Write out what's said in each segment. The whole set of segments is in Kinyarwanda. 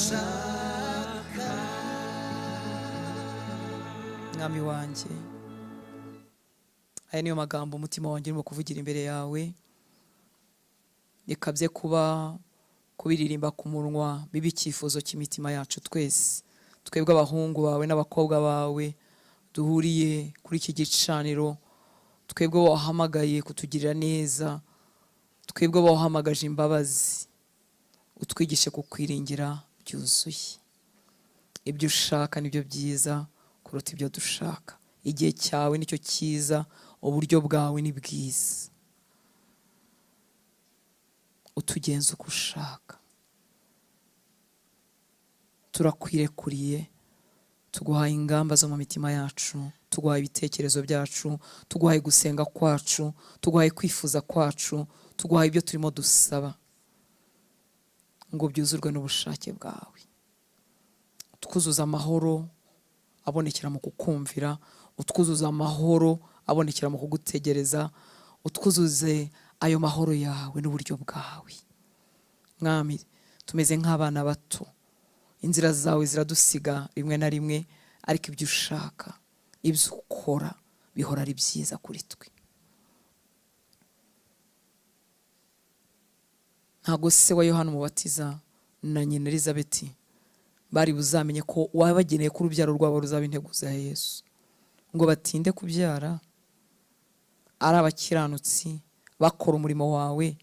ushaka. Mwami wanjye, aya niyo magambo umutima wanjye urimo kuvugira imbere yawe. Reka bye kuba kubiririmba ku munwa, bibe icyifuzo cy'imitima yacu twese, twebwe abahungu bawe n'abakobwa bawe duhuriye kuri iki gicaniro, twebwe wahamagaye kutugirira neza, twebwe wahamagaje imbabazi, utwigishe kukwiringira byuzuye. Ibyo ushaka nibyo byiza kuruta ibyo dushaka. Igihe cyawe nicyo cyiza, uburyo bwawe ni bwiza. Utugenza uko ushaka. Turakwirekuriye, tuguhaye ingamba zo mu mitima yacu, tuguhaye ibitekerezo byacu, tuguhaye gusenga kwacu, tuguhaye kwifuza kwacu, tuguhaye ibyo turimo dusaba ngo byuzurwe n'ubushake bwawe. Twuzuza amahoro abonekera mu kukumvira, utwuzuza amahoro abonekera mu kugutegereza, utwuzuze ayo mahoro yawe n'uburyo bwawe. Mwami, tumeze nk'abana bato, inzira zawe ziradusiga rimwe na rimwe, ariko ibyo ushaka, ibyo ukora bihora ari byiza kuri twe. Ntabwo se wa Yohana Umubatiza na nyina Elizabeti bari buzamenye ko wabageneye ko urubyaro rwabo ruzaba integuza ya Yesu, ngo batinde kubyara ari abakiranutsi bakora umurimo wawe,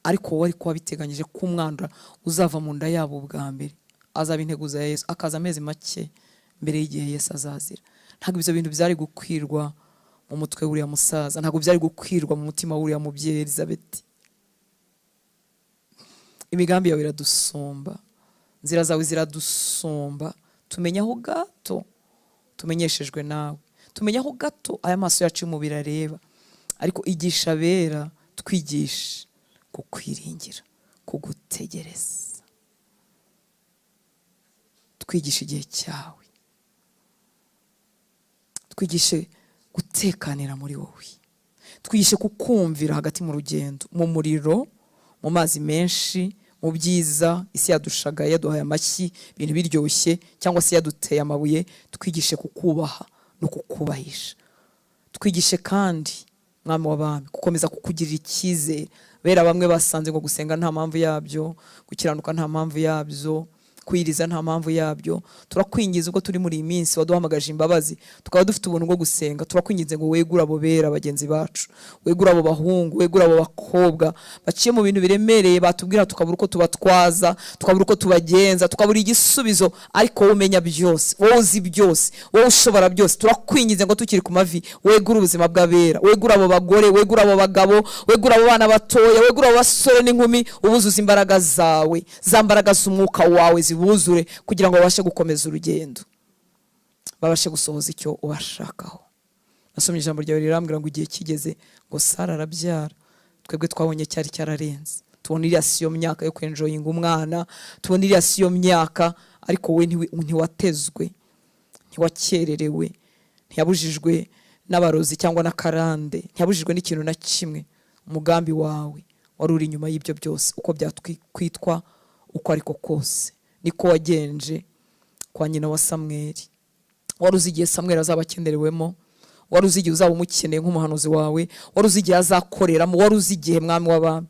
ariko wowe ariko wabiteganyije ko umwana uzava mu nda yabo bwa mbere azaba integuza ya Yesu, akaza amezi make mbere y'igihe Yesu azazira. Ntabwo ibyo bintu byari gukwirwa mu mutwe w'uriya musaza, ntabwo byari gukwirwa mu mutima w'uriya mubyeyi Elizabeti. Imigambi yawe iradusumba, inzira zawe ziradusumba. Tumenye aho gato tumenyeshejwe nawe, tumenye aho gato aya maso yacu y'umubiri areba, ariko igisha abera, twigishe kukwiringira, kugutegereza. Twigishe igihe cyawe, twigishe gutekanira muri wowe, twigishe kukumvira hagati mu rugendo, mu muriro, mu mazi menshi, mu byiza isi yadushagaye, yaduhaye amashyi, ibintu biryoshye, cyangwa se yaduteye amabuye. Twigishe kukubaha no kukubahisha. Twigishe kandi, Mwami w'abami, gukomeza kukugirira icyizere. Bera bamwe basanze ngo gusenga nta mpamvu yabyo, gukiranuka nta mpamvu yabyo, kwiriza nta mpamvu yabyo. Turakwingiza ubwo turi muri iyi minsi waduhamagaje imbabazi, tukaba dufite ubuntu bwo gusenga. Turakwinginze ngo wegure abo bera bagenzi bacu, wegure abo bahungu, wegure abo bakobwa baciye mu bintu biremereye, batubwira tukabura uko tubatwaza, tukabura uko tubagenza, tukabura igisubizo, ariko wowe umenya byose, wowe uzi byose, wowe ushobora byose. Turakwinginze ngo tukiri ku mavi wegure ubuzima bw'abera, wegure abo bagore, wegure abo bagabo, wegure abo bana batoya, wegure abo basore n'inkumi, ubuzuze imbaraga zawe, za mbaraga z'umwuka wawe zibuzure, kugira ngo babashe gukomeza urugendo, babashe gusohoza icyo ubashakaho. Nasomye ijambo ryawe rirambwira ngo igihe kigeze ngo Sara arabyara. Twebwe twabonye cyari cyararenze, tubona iriya si yo myaka yo kwenjoyinga umwana, tubona iriya si yo myaka, ariko wowe ntiwatezwe, ntiwakererewe, ntiyabujijwe n'abarozi cyangwa n'akarande, ntiyabujijwe n'ikintu na kimwe. Umugambi wawe wari uri inyuma y'ibyo byose, uko byakwitwa uko ariko kose, niko wagenje kwa nyina wa Samweli. Wari uzi igihe Samweli azaba akenerewemo, wari uzi igihe uzaba umukeneye nk'umuhanuzi wawe, wari uzi igihe azakoreramo, wari uzi igihe, Mwami w'abami.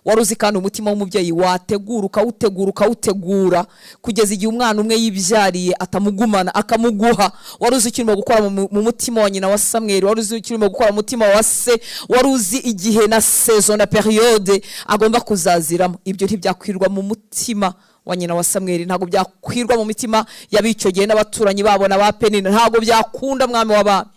Wari uzi kandi umutima w'umubyeyi wategura, ukawutegura, ukawutegura kugeza igihe umwana umwe yibyariye atamugumana akamuguha. Wari uzi icyo urimo gukora mu mutima wa nyina wa Samweli, wari uzi icyo urimo gukora mu mutima wa se, wari uzi igihe na saison na période agomba kuzaziramo. Ibyo ntibyakwirwa mu mutima wa nyina wa Samweli, ntabwo byakwirwa mu mitima y'ab'icyo gihe n'abaturanyi babo na ba Penina, ntabwo byakunda, Mwami w'abami.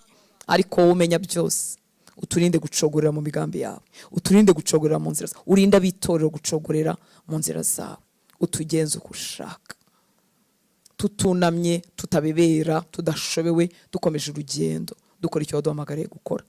Ariko wowe umenya byose, uturinde gucogorera mu migambi yawe, uturinde gucogorera mu nzira zawe, urinde abitorero gucogorera mu nzira zawe, utugenze uko ushaka, tutunamye, tutabibera, tudashobewe, dukomeje urugendo, dukora icyo waduhamagariye gukora.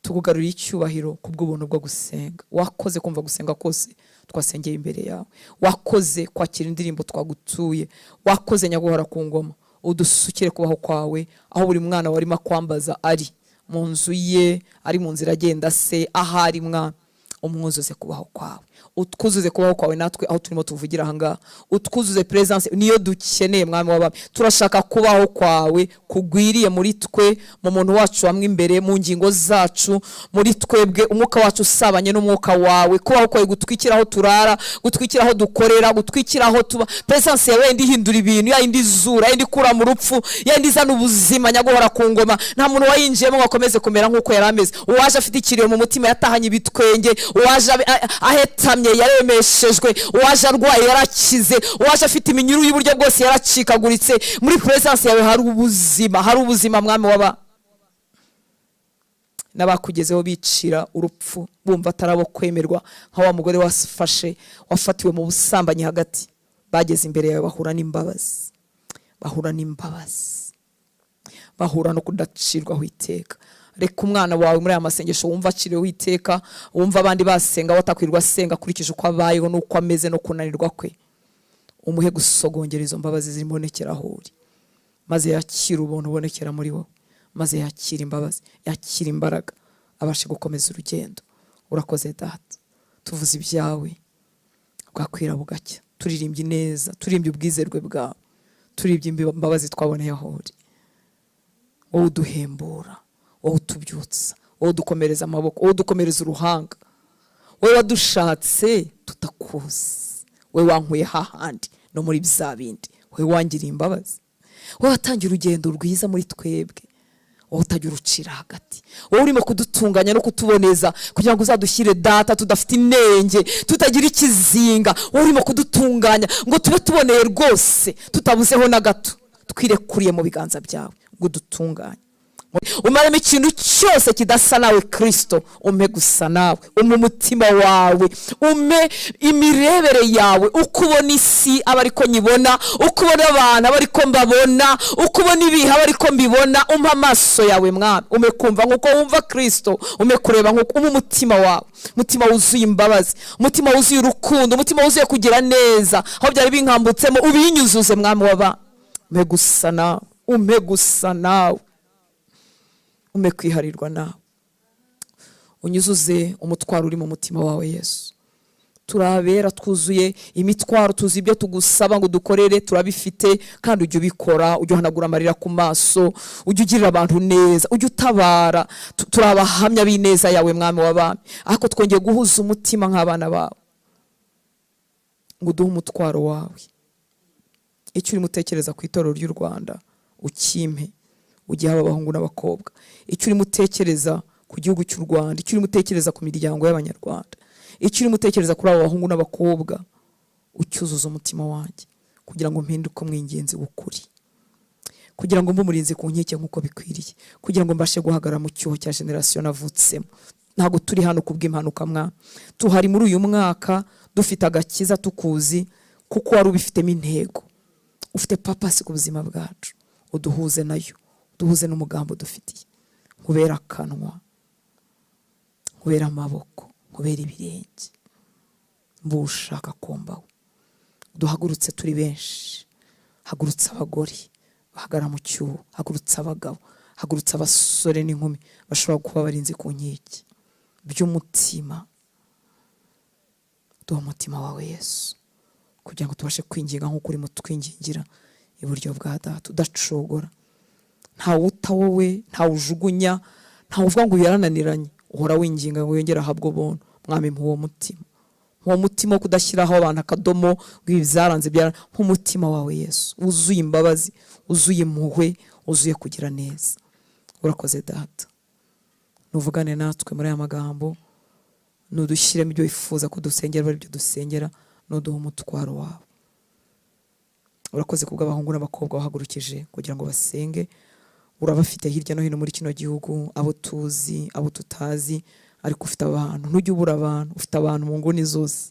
Tukugarurira icyubahiro kubw'ubuntu bwo gusenga. Wakoze kumva gusenga kose twasengeye imbere yawe, wakoze kwakira indirimbo twagutuye, wakoze nyaguhora ku ngoma. Udusukire kubaho kwawe, aho buri mwana warimo akwambaza ari mu nzu ye, ari mu nzira agenda se, ahari, Mwami, umwuzuze kubaho kwawe. Utwuzuze kubaho kwawe natwe aho turimo tuvugira aha ngaha. Utwuzuze presence, niyo dukeneye, Mwami w'abami. Turashaka kubaho kwawe kugwiriye muri twe, mu muntu wacu hamwe imbere, mu ngingo zacu, muri twebwe, umwuka wacu usabanye n'umwuka wawe. Kubaho kwawe gutwikira aho turara, gutwikira aho dukorera, gutwikira aho tuba. Presence yawe yindi ihindura ibintu, yindi izura, yindi ikura mu rupfu, yindi izana ubuzima nyaguhora ku ngoma. Nta muntu wayinjiyemo ngo akomeze kumera nk'uko yari ameze. Uwaje afite ikiriyo mu mutima yatahanye ibitwenge, uwaje ahetamye yaremeshejwe, uwaje arwaye yarakize, uwaje afite iminyururu y'uburyo bwose yaracikaguritse. Muri presence yawe hari ubuzima, hari ubuzima, Mwami w'aba. N'abakugezeho bicira urupfu bumva atari abo kwemerwa, nka wa mugore wafatiwe mu busambanyi hagati, bageze imbere yawe bahura n'imbabazi, bahura n'imbabazi, bahura no kudacirwaho iteka. Reka umwana wawe muri aya masengesho wumva aciriweho iteka, wumva abandi basenga watakwirwa asenga akurikije uko abayeho n'uko ameze no kunanirwa kwe, umuhe gusogongera izo mbabazi zimubonekera aho uri, maze yakire ubuntu ubonekera muri wowe, maze yakire imbabazi, yakire imbaraga, abashe gukomeza urugendo. Urakoze Data, tuvuze ibyawe bwakwira bugacya, turirimbye neza, turirimbye ubwizerwe bwawe, turirimbye imbabazi twaboneye aho uri. Wowe uduhembura, wowe utubyutsa, wowe udukomereza amaboko, wowe udukomereza uruhanga, wowe wadushatse tutakuzi, wowe wankuye hahandi no muri bya bindi, wowe wangiriye imbabazi, wowe watangiye urugendo rwiza muri twebwe, wowe utajya urucira hagati, wowe urimo kudutunganya no kutuboneza kugira ngo uzadushyire Data tudafite inenge, tutagira ikizinga, wowe urimo kudutunganya ngo tube tuboneye rwose, tutabuzeho na gato, twirekuriye mu biganza byawe ngo udutunganye. Umaremo ikintu cyose kidasa nawe Kristo, umpe gusa nawe, umpe umutima wawe, umpe imirebere yawe, uko ubona isi aba ariko nyibona, uko ubona abantu aba ariko mbabona, uko ubona ibihe aba ariko mbibona. Umpe amaso yawe Mwami, umpe kumva nk'uko wumva Kristo, umpe kureba nk'uko, umpe umutima wawe, umutima wuzuye imbabazi, umutima wuzuye urukundo, umutima wuzuye kugira neza, aho byari binkambutsemo ubinyuzuze Mwami w'abami. Umpe gusa nawe, umpe gusa nawe, umpe kwiharirwa nawe, unyuzuze umutwaro uri mu mutima wawe Yesu. Turabera twuzuye imitwaro, tuzi ibyo tugusaba ngo dukorere, turabifite, kandi ujye ubikora, ujye uhanagura amarira ku maso, ujye ugirira abantu neza, ujye utabara. Turi abahamya b'ineza yawe Mwami w'abami, ariko twongeye guhuza umutima nk'abana bawe ngo uduhe umutwaro wawe. Icyo urimo utekereza ku itorero ry'u Rwanda ukimpe, ujye haba abahungu n'abakobwa. Icyo urimo utekereza ku gihugu cy'u Rwanda, icyo urimo utekereza ku miryango y'Abanyarwanda, icyo urimo utekereza kuri abo bahungu n'abakobwa, ucyuzuza umutima wanjye kugira ngo mpinduke umwingenzi w'ukuri, kugira ngo mbe umurinzi ku nkike nk'uko bikwiriye, kugira ngo mbashe guhagarara mu cyuho cya generasiyo navutsemo. Ntabwo turi hano kubw'impanuka mwa, tuhari muri uyu mwaka dufite agakiza tukuzi, kuko wari ubifitemo intego, ufite purpose ku buzima bwacu. Uduhuze nayo, duhuze n'umugambi dufitiye. Nkubera akanwa, nkubera amaboko, nkubera ibirenge, mbushaka kombaho. Duhagurutse turi benshi, hagurutse abagore bahagara mu cyuho, hagurutse abagabo, hagurutse abasore n'inkumi bashobora kuba barinzi ku nkike by'umutima. Duha umutima wawe Yesu, kugira ngo tubashe kwinginga nk'uko urimo twingingira iburyo bwa Data, udacogora. Ntawe uta wowe, ntawe ujugunya, ntawe uvuga ngo yarananiranye, uhora winginga ngo yongere ahabwe ubuntu. Mwami, mpa mutima, mpa mutima wo kudashyiraho abantu akadomo ngo ibi byaranze byara, nk'umutima wawe Yesu wuzuye imbabazi, wuzuye impuhwe, wuzuye kugira neza. Urakoze Data, nuvugane natwe muri aya magambo, nudushyiremo ibyo wifuza ko dusengera, bari ibyo dusengera, nuduha umutwaro wawe. Urakoze kubw'abahungu n'abakobwa wahagurukije kugira ngo basenge. Urabafite hirya no hino muri kino gihugu, abo tuzi, abo tutazi, ariko ufite abantu, ntujya ubura abantu, ufite abantu mu nguni zose,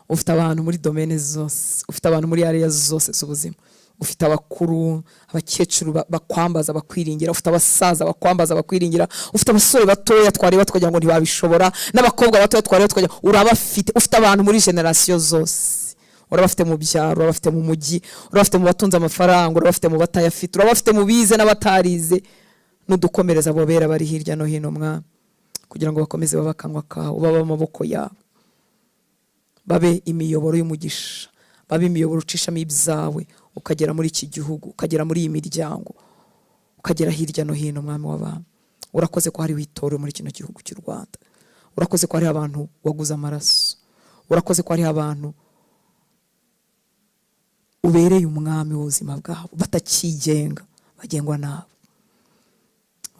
ufite abantu muri domaine zose, ufite abantu muri area zose z'ubuzima, ufite abakuru, abakecuru bakwambaza bakwiringira, ufite abasaza bakwambaza bakwiringira, ufite abasore batoya twareba tukagira ngo ntibabishobora, n'abakobwa batoya twareba tukagira, urabafite, ufite abantu muri generation zose. Urabafite mu byaro, urabafite mu mujyi, urabafite mu batunze amafaranga, urabafite mu batayafite, urabafite mu bize n'abatarize. Nudukomereza abo bera bari hirya no hino Mwami, kugira ngo bakomeze babe akanwa kawe, babe amaboko yawe. Babe imiyoboro y'umugisha, babe imiyoboro ucishamo ibyawe, ukagera muri iki gihugu, ukagera muri iyi miryango, ukagera hirya no hino. Mwami w'abami, urakoze ko hariho itorero muri kino gihugu cy'u Rwanda. Urakoze ko hariho abantu waguze amaraso. Urakoze ko hariho abantu ubereye umwami w'ubuzima bwabo, batakigenga, bagengwa nabo.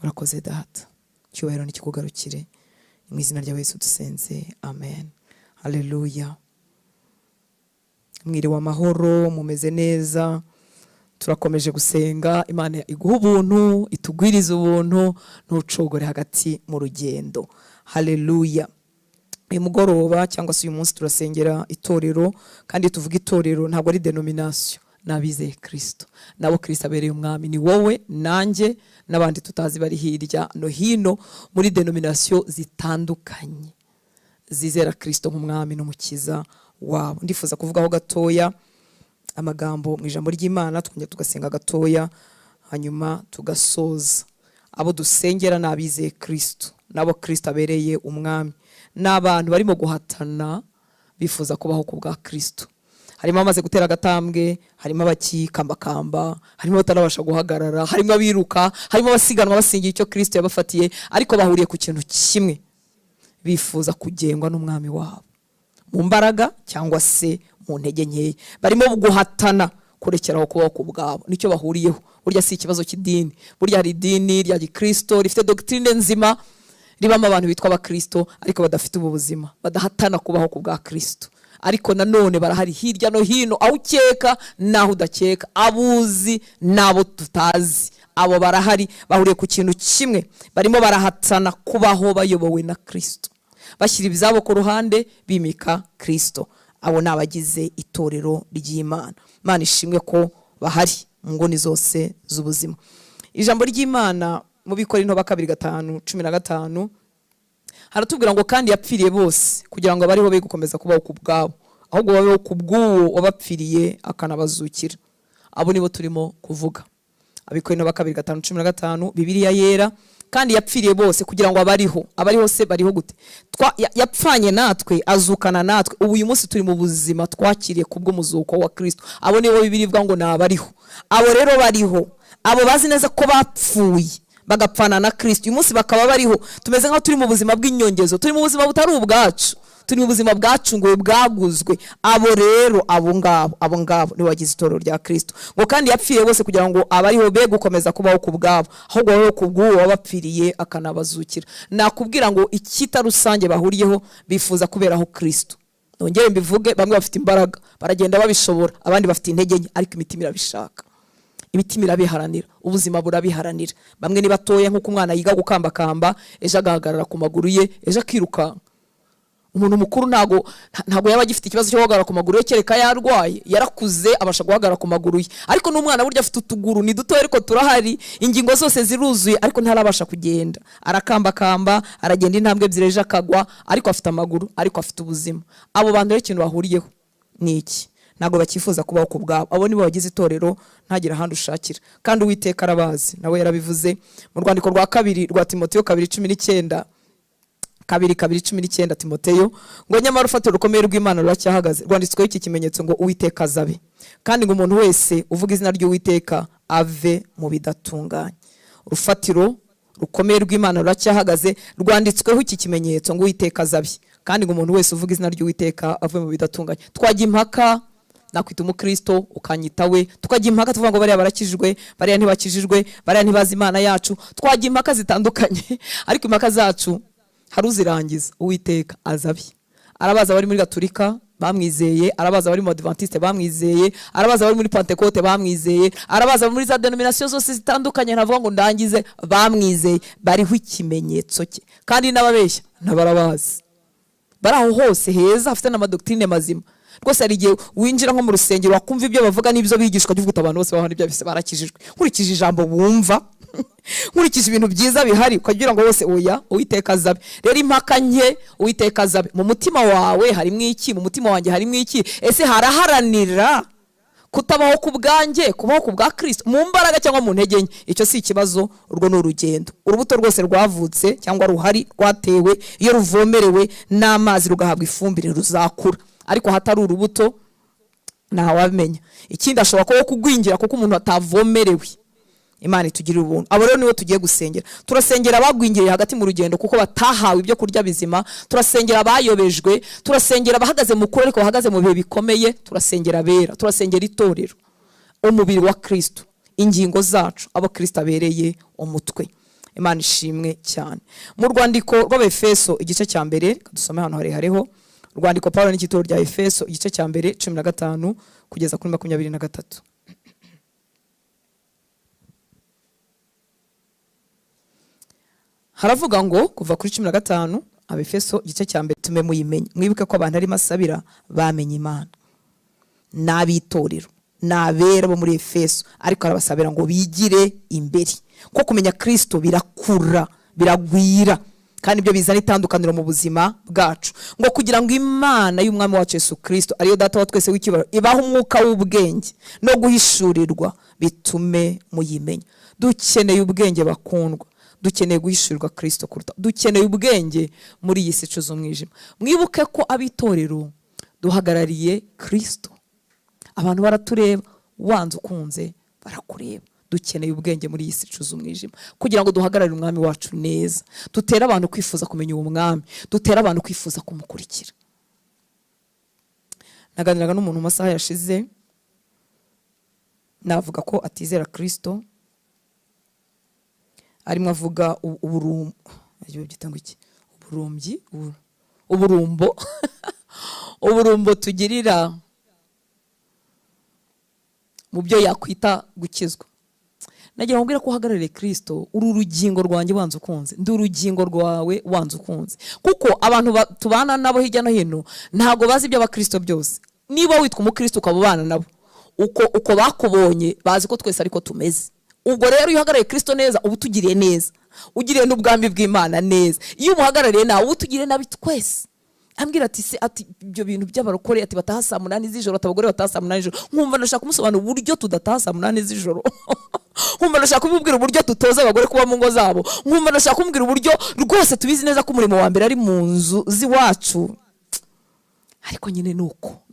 Urakoze Data, icyubahiro nikikugarukire. Mu izina rya Yesu dusenze, amen. Haleluya. Mwiriwe amahoro, mumeze neza? Turakomeje gusenga. Imana iguha ubuntu, itugwirize ubuntu, ntucogore hagati mu rugendo. Haleluya. Uyu mugoroba cyangwa se uyu munsi turasengera itorero, kandi tuvuga itorero ntabwo ari denomination, n'abizeye Kristo, nabo Kristo abereye umwami. Ni wowe nanjye n'abandi tutazi bari hirya no hino muri denomination zitandukanye zizera Kristo nk'umwami n'umukiza wabo. Ndifuza kuvugaho gatoya amagambo mu ijambo ry'Imana, tukongera tugasenga gatoya hanyuma tugasoza. Abo dusengera n'abizeye Kristo, nabo Kristo abereye umwami, n'abantu barimo guhatana bifuza kubaho ku bwa Kristo. Harimo abamaze gutera agatambwe, harimo abakikambakamba, harimo abatarabasha guhagarara, harimo abiruka, harimo abasiganwa basingiye icyo Kristo yabafatiye, ariko bahuriye ku kintu kimwe, bifuza kugengwa n'umwami wabo mu mbaraga cyangwa se mu ntege nkeya. Barimo guhatana kurekeraho kubaho ku bwabo, nicyo bahuriyeho. Burya si ikibazo cy'idini, burya hari idini rya Gikristo rifite doctrine nzima, ribamo abantu bitwa abakristo ariko badafite ubu buzima, badahatana kubaho ku bwa Kristo. Ariko nanone barahari hirya no hino, aho ukeka n'aho udakeka, abuzi n'abo tutazi, abo barahari, bahuriye ku kintu kimwe, barimo barahatana kubaho bayobowe na Kristo, bashyira ibyabo ku ruhande bimika Kristo. Abo ni abagize itorero ry'Imana. Imana ishimwe ko bahari mu nguni zose z'ubuzima. Ijambo ry'Imana mu Bikorinto ba 2:5-15 haratubwira ngo kandi yapfiriye bose kugira ngo abariho be gukomeza kubaho ku bwabo, ahubwo babeho ku bw'uwo wabapfiriye akanabazukira. Abo nibo turimo kuvuga. Abikorinto ba 2:5-15, Bibiliya yera, kandi yapfiriye bose kugira ngo abariho, abariho se bariho gute? Yapfanye natwe, azukana natwe. Ubu uyu munsi turi mu buzima twakiriye kubw'umuzuko wa Kristo. Abo nibo Bibiliya ivuga ngo ni abariho. Abo rero bariho, abo bazi neza ko bapfuye bagapfana na Kristo, uyu munsi bakaba bariho. Tumeze nkaho turi mu buzima bw'inyongezo, turi mu buzima butari ubwacu, turi mu buzima bwacunguwe, bwaguzwe. Abo rero, abo ngabo nibo bagize itorero rya Kristo. Ngo kandi yapfiriye bose kugira ngo abariho be gukomeza kubaho ku bwabo, ahubwo babeho ku bw'uwo wabapfiriye akanabazukira. Nakubwira ngo icyita rusange bahuriyeho, bifuza kuberaho Kristo. Nongere mbivuge, bamwe bafite imbaraga baragenda babishobora, abandi bafite intege nke, ariko imitima irabishaka, imitima irabiharanira, ubuzima burabiharanira. Bamwe ni batoya, nk'uko umwana yiga gukambakamba, ejo agahagarara ku maguru ye, ejo akirukanka. Umuntu mukuru ntago yaba agifite ikibazo cyo guhagarara ku maguru ye, kereka yarwaye, yarakuze abasha guhagarara ku maguru ye. Ariko n'umwana burya afite utuguru ni duto ariko turahari, ingingo zose ziruzuye, ariko ntarabasha kugenda, arakambakamba, aragenda intambwe ebyiri ejo akagwa, ariko afite amaguru, ariko afite ubuzima. Abo bantu rero ikintu bahuriyeho ni iki? Ntabwo bakifuza kubaho ku bwabo. Abo nibo bagize itorero, ntagira ahandi ushakira. Kandi Uwiteka arabazi, nawe yarabivuze mu rwandiko rwa 2 rwa Timoteyo 2:19, 2:19 Timoteyo, ngo nyamara urufatiro rukomeye rw'Imana ruracyahagaze, rwanditsweho iki kimenyetso ngo Uwiteka azabe, kandi ngo umuntu wese uvuga izina ry'Uwiteka ave mu bidatunganye. Urufatiro rukomeye rw'Imana ruracyahagaze, rwanditsweho iki kimenyetso ngo Uwiteka azabe, kandi ngo umuntu wese uvuga izina ry'Uwiteka ave mu bidatunganye. Twajya impaka, nakwita umukristo ukanyita we, tukajya impaka tuvuga ngo bariya barakijijwe, bariya ntibakijijwe, bariya ntibazi Imana yacu. Twajya impaka zitandukanye, ariko impaka zacu hari uzirangiza, Uwiteka azabi. Arabaza abari muri Gaturika bamwizeye, arabaza abari mu Adventiste bamwizeye, arabaza abari muri Pentecote bamwizeye, arabaza muri za denomination zose zitandukanye, ntavuga ngo ndangize, bamwizeye, bariho ikimenyetso cye. Kandi n'ababeshya nabarabazi, bari aho hose heza, hafite n'amadoctrine mazima. Rwose hari igihe winjira nko mu rusengero wakumva ibyo bavuga n'ibyo bigishwa, ukavuga uti abantu bose baho n'ibyo bise barakijijwe, nkurikije ijambo bumva, nkurikije ibintu byiza bihari, ukagira ngo bose oya, Uwiteka azabe. Rero impaka nke, Uwiteka azabe. Mu mutima wawe harimo iki? Mu mutima wanjye harimo iki? Ese haraharanira kutabaho ku bwanjye, kubaho ku bwa Kristo, mu mbaraga cyangwa mu ntege nke? Icyo si ikibazo, urwo ni urugendo. Urubuto rwose rwavutse cyangwa ruhari rwatewe, iyo ruvomerewe n'amazi rugahabwa ifumbire ruzakura. Ariko hatari urubuto ntawamenya. Ikindi ashobora kuba kugwingira kuko umuntu atavomerewe. Imana itugirire ubuntu. Abo rero nibo tugiye gusengera. Turasengera abagwingiriye hagati mu rugendo kuko batahawe ibyo kurya bizima. Turasengera abayobejwe, turasengera abahagaze mu kuri ariko bahagaze mu bihe bikomeye, turasengera abera, turasengera itorero, umubiri wa Kristo, ingingo zacu, abo Kristo abereye umutwe. Imana ishimwe cyane. Mu rwandiko rw'Abefeso igice cya mbere, dusome hano harehareho. Rwandiko Paulo n'ikitoro rya Efeso igice cya mbere 15 kugeza kuri 23. Haravuga ngo kuva kuri 15 Abefeso igice cya mbere, tume muyimenye. Mwibuke ko abantu ari masabira bamenye Imana, n'abitorero, n'abera bo muri Efeso, ariko arabasabira ngo bigire imbere. Ko kumenya Kristo birakura, biragwira, kandi ibyo bizana itandukaniro mu buzima bwacu. Ngo kugira ngo Imana y'Umwami wacu Yesu Kristo, ariyo data wa twese w'icyubahiro, ibahe umwuka w'ubwenge no guhishurirwa, bitume muyimenya. Dukeneye ubwenge bakundwa, dukeneye guhishurirwa Kristo kuruta, dukeneye ubwenge muri iyi si icuze umwijima. Mwibuke ko abitorero duhagarariye Kristo. Abantu baratureba, wanze ukunze barakureba. Dukeneye ubwenge muri iyi si icuze umwijima kugira ngo duhagararire Umwami wacu neza, dutere abantu kwifuza kumenya uwo Mwami, dutere abantu kwifuza kumukurikira. Naganiraga n'umuntu mu masaha yashize, navuga ko atizera Kristo, arimo avuga uburumbo uburumbo tugirira mu byo yakwita gukizwa. Nagira ngo ko uhagararire Kristo, uru rugingo rwanjye wanze ukunze, ndi urugingo rwawe wanze ukunze. Kuko abantu tubana nabo hirya no hino ntago bazi ibyo abakristo byose. Niba witwa umukristo ukaba ubana nabo, uko bakubonye bazi ko twese ariko tumeze. Ubwo rero iyo uhagarariye Kristo neza uba utugiriye neza, ugiriye n'ubwami bw'Imana neza. Iyo umuhagarariye nawe uba utugiriye nabi twese. Ambwira ati se, ati ibyo bintu by'abarokore, ati bataha saa 8 z'ijoro, ati abagore bataha saa 8 z'ijoro. Nkumva ndashaka kumusobanura uburyo tudataha saa 8 z'ijoro. Nkumva ndashaka kumubwira uburyo tutoza abagore kuba mu ngo zabo. Nkumva ndashaka kumubwira uburyo rwose tubizi neza ko umurimo wa mbere ari mu nzu z'iwacu. Ariko nyine nuko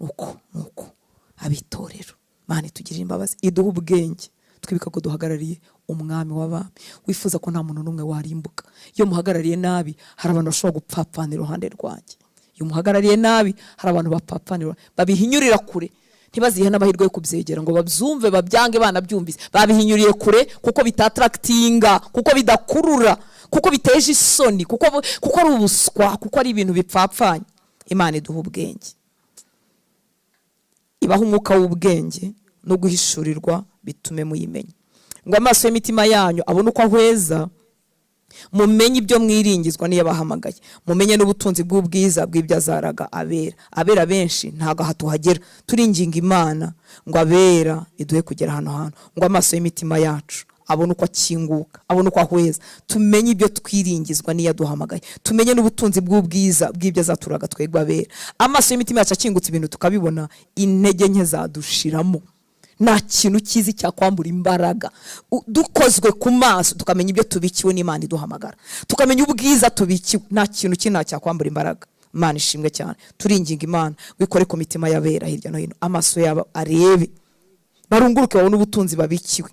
abitorero, Imana itugirire imbabazi, iduhe ubwenge. Twibuka ko duhagarariye Umwami w'abami, wifuza ko nta muntu n'umwe warimbuka. Iyo muhagarariye nabi hari abantu bashobora gupfapfana iruhande rwanjye. Iyo muhagarariye nabi hari abantu bapfapfanira, babihinyurira kure, ntibazihe n'amahirwe yo kubyegera ngo babyumve, babyange banabyumvise. Babihinyuriye kure kuko bitattractinga, kuko bidakurura, kuko biteje isoni, kuko ari ubuswa, kuko ari ibintu bipfapfanye. Imana iduha ubwenge, ibaha umwuka w'ubwenge no guhishurirwa, bitume muyimenya. Ngo amaso y'imitima yanyu abone uko ahweza, mumenye ibyo mwiringizwa niyo bahamagaye, mumenye n'ubutunzi bw'ubwiza bw'ibyo azaraga abera. Abera benshi ntago hatuhagera. Turinginga Imana ngo abera iduhe kugera hano hantu, ngo amaso y'imitima yacu abone uko akinguka, abone uko ahweza, tumenye ibyo twiringizwa niyo duhamagaye, tumenye n'ubutunzi bw'ubwiza bw'ibyo azaturaga twebwe abera. Amaso y'imitima yacu akingutse ibintu tukabibona, intege nke zadushiramo. Nta kintu cyiza cyakwambura imbaraga. Dukozwe ku maso tukamenya ibyo tubikiwe n'Imana iduhamagara, tukamenya ubwiza tubikiwe, nta kintu kina cyakwambura imbaraga. Imana ishimwe cyane. Turinginga Imana wikore ku mitima y'abera hirya no hino, amaso yabo arebe, barunguruke babone ubutunzi babikiwe.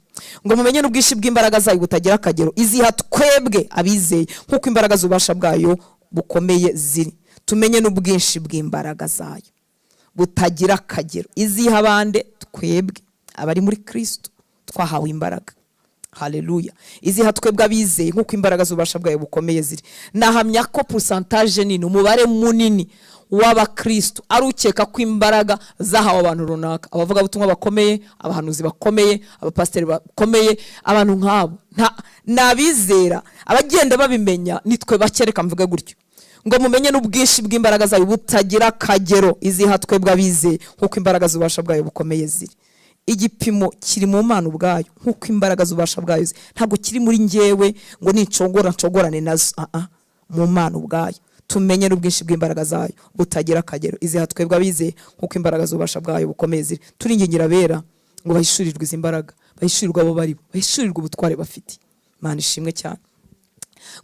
Ngo mumenye n'ubwinshi bw'imbaraga zayo butagira akagero, iziha twebwe abizeye nkuko imbaraga z'ububasha bwayo bukomeye ziri. Tumenye n'ubwinshi bw'imbaraga zayo butagira akagero, iziha abande twebwe abari muri Kristo twahawe imbaraga. Haleluya. Iziha twebwe abizeye nkuko imbaraga z'ububasha bwayo bukomeye ziri. Nahamya ko pourcentage nini, umubare munini w'abakristo ari ukeka ko imbaraga zahawe abantu runaka, abavuga butumwa bakomeye, abahanuzi bakomeye, abapasteri bakomeye, abantu nk'abo nabizera abagenda babimenya nitwe bakereka mvuge gutyo. Ngo mumenye n'ubwinshi bw'imbaraga zayo butagira akagero, iziha twebwe abizeye nkuko imbaraga z'ububasha bwayo bukomeye ziri. Igipimo kiri mu Mana ubwayo nkuko imbaraga z'ububasha bwayo ziri, ntabwo kiri muri njyewe ngo nicongora ncongorane nazo. Mu Mana ubwayo tumenye n'ubwinshi bw'imbaraga zayo butagira akagero, iziha twebwe abizeye nkuko imbaraga z'ububasha bwayo bukomeye ziri. Turingingira abera ngo bahishurirwe izi mbaraga, bahishurirwe abo bari bo, bahishurirwe ubutware bafite. Imana ishimwe cyane.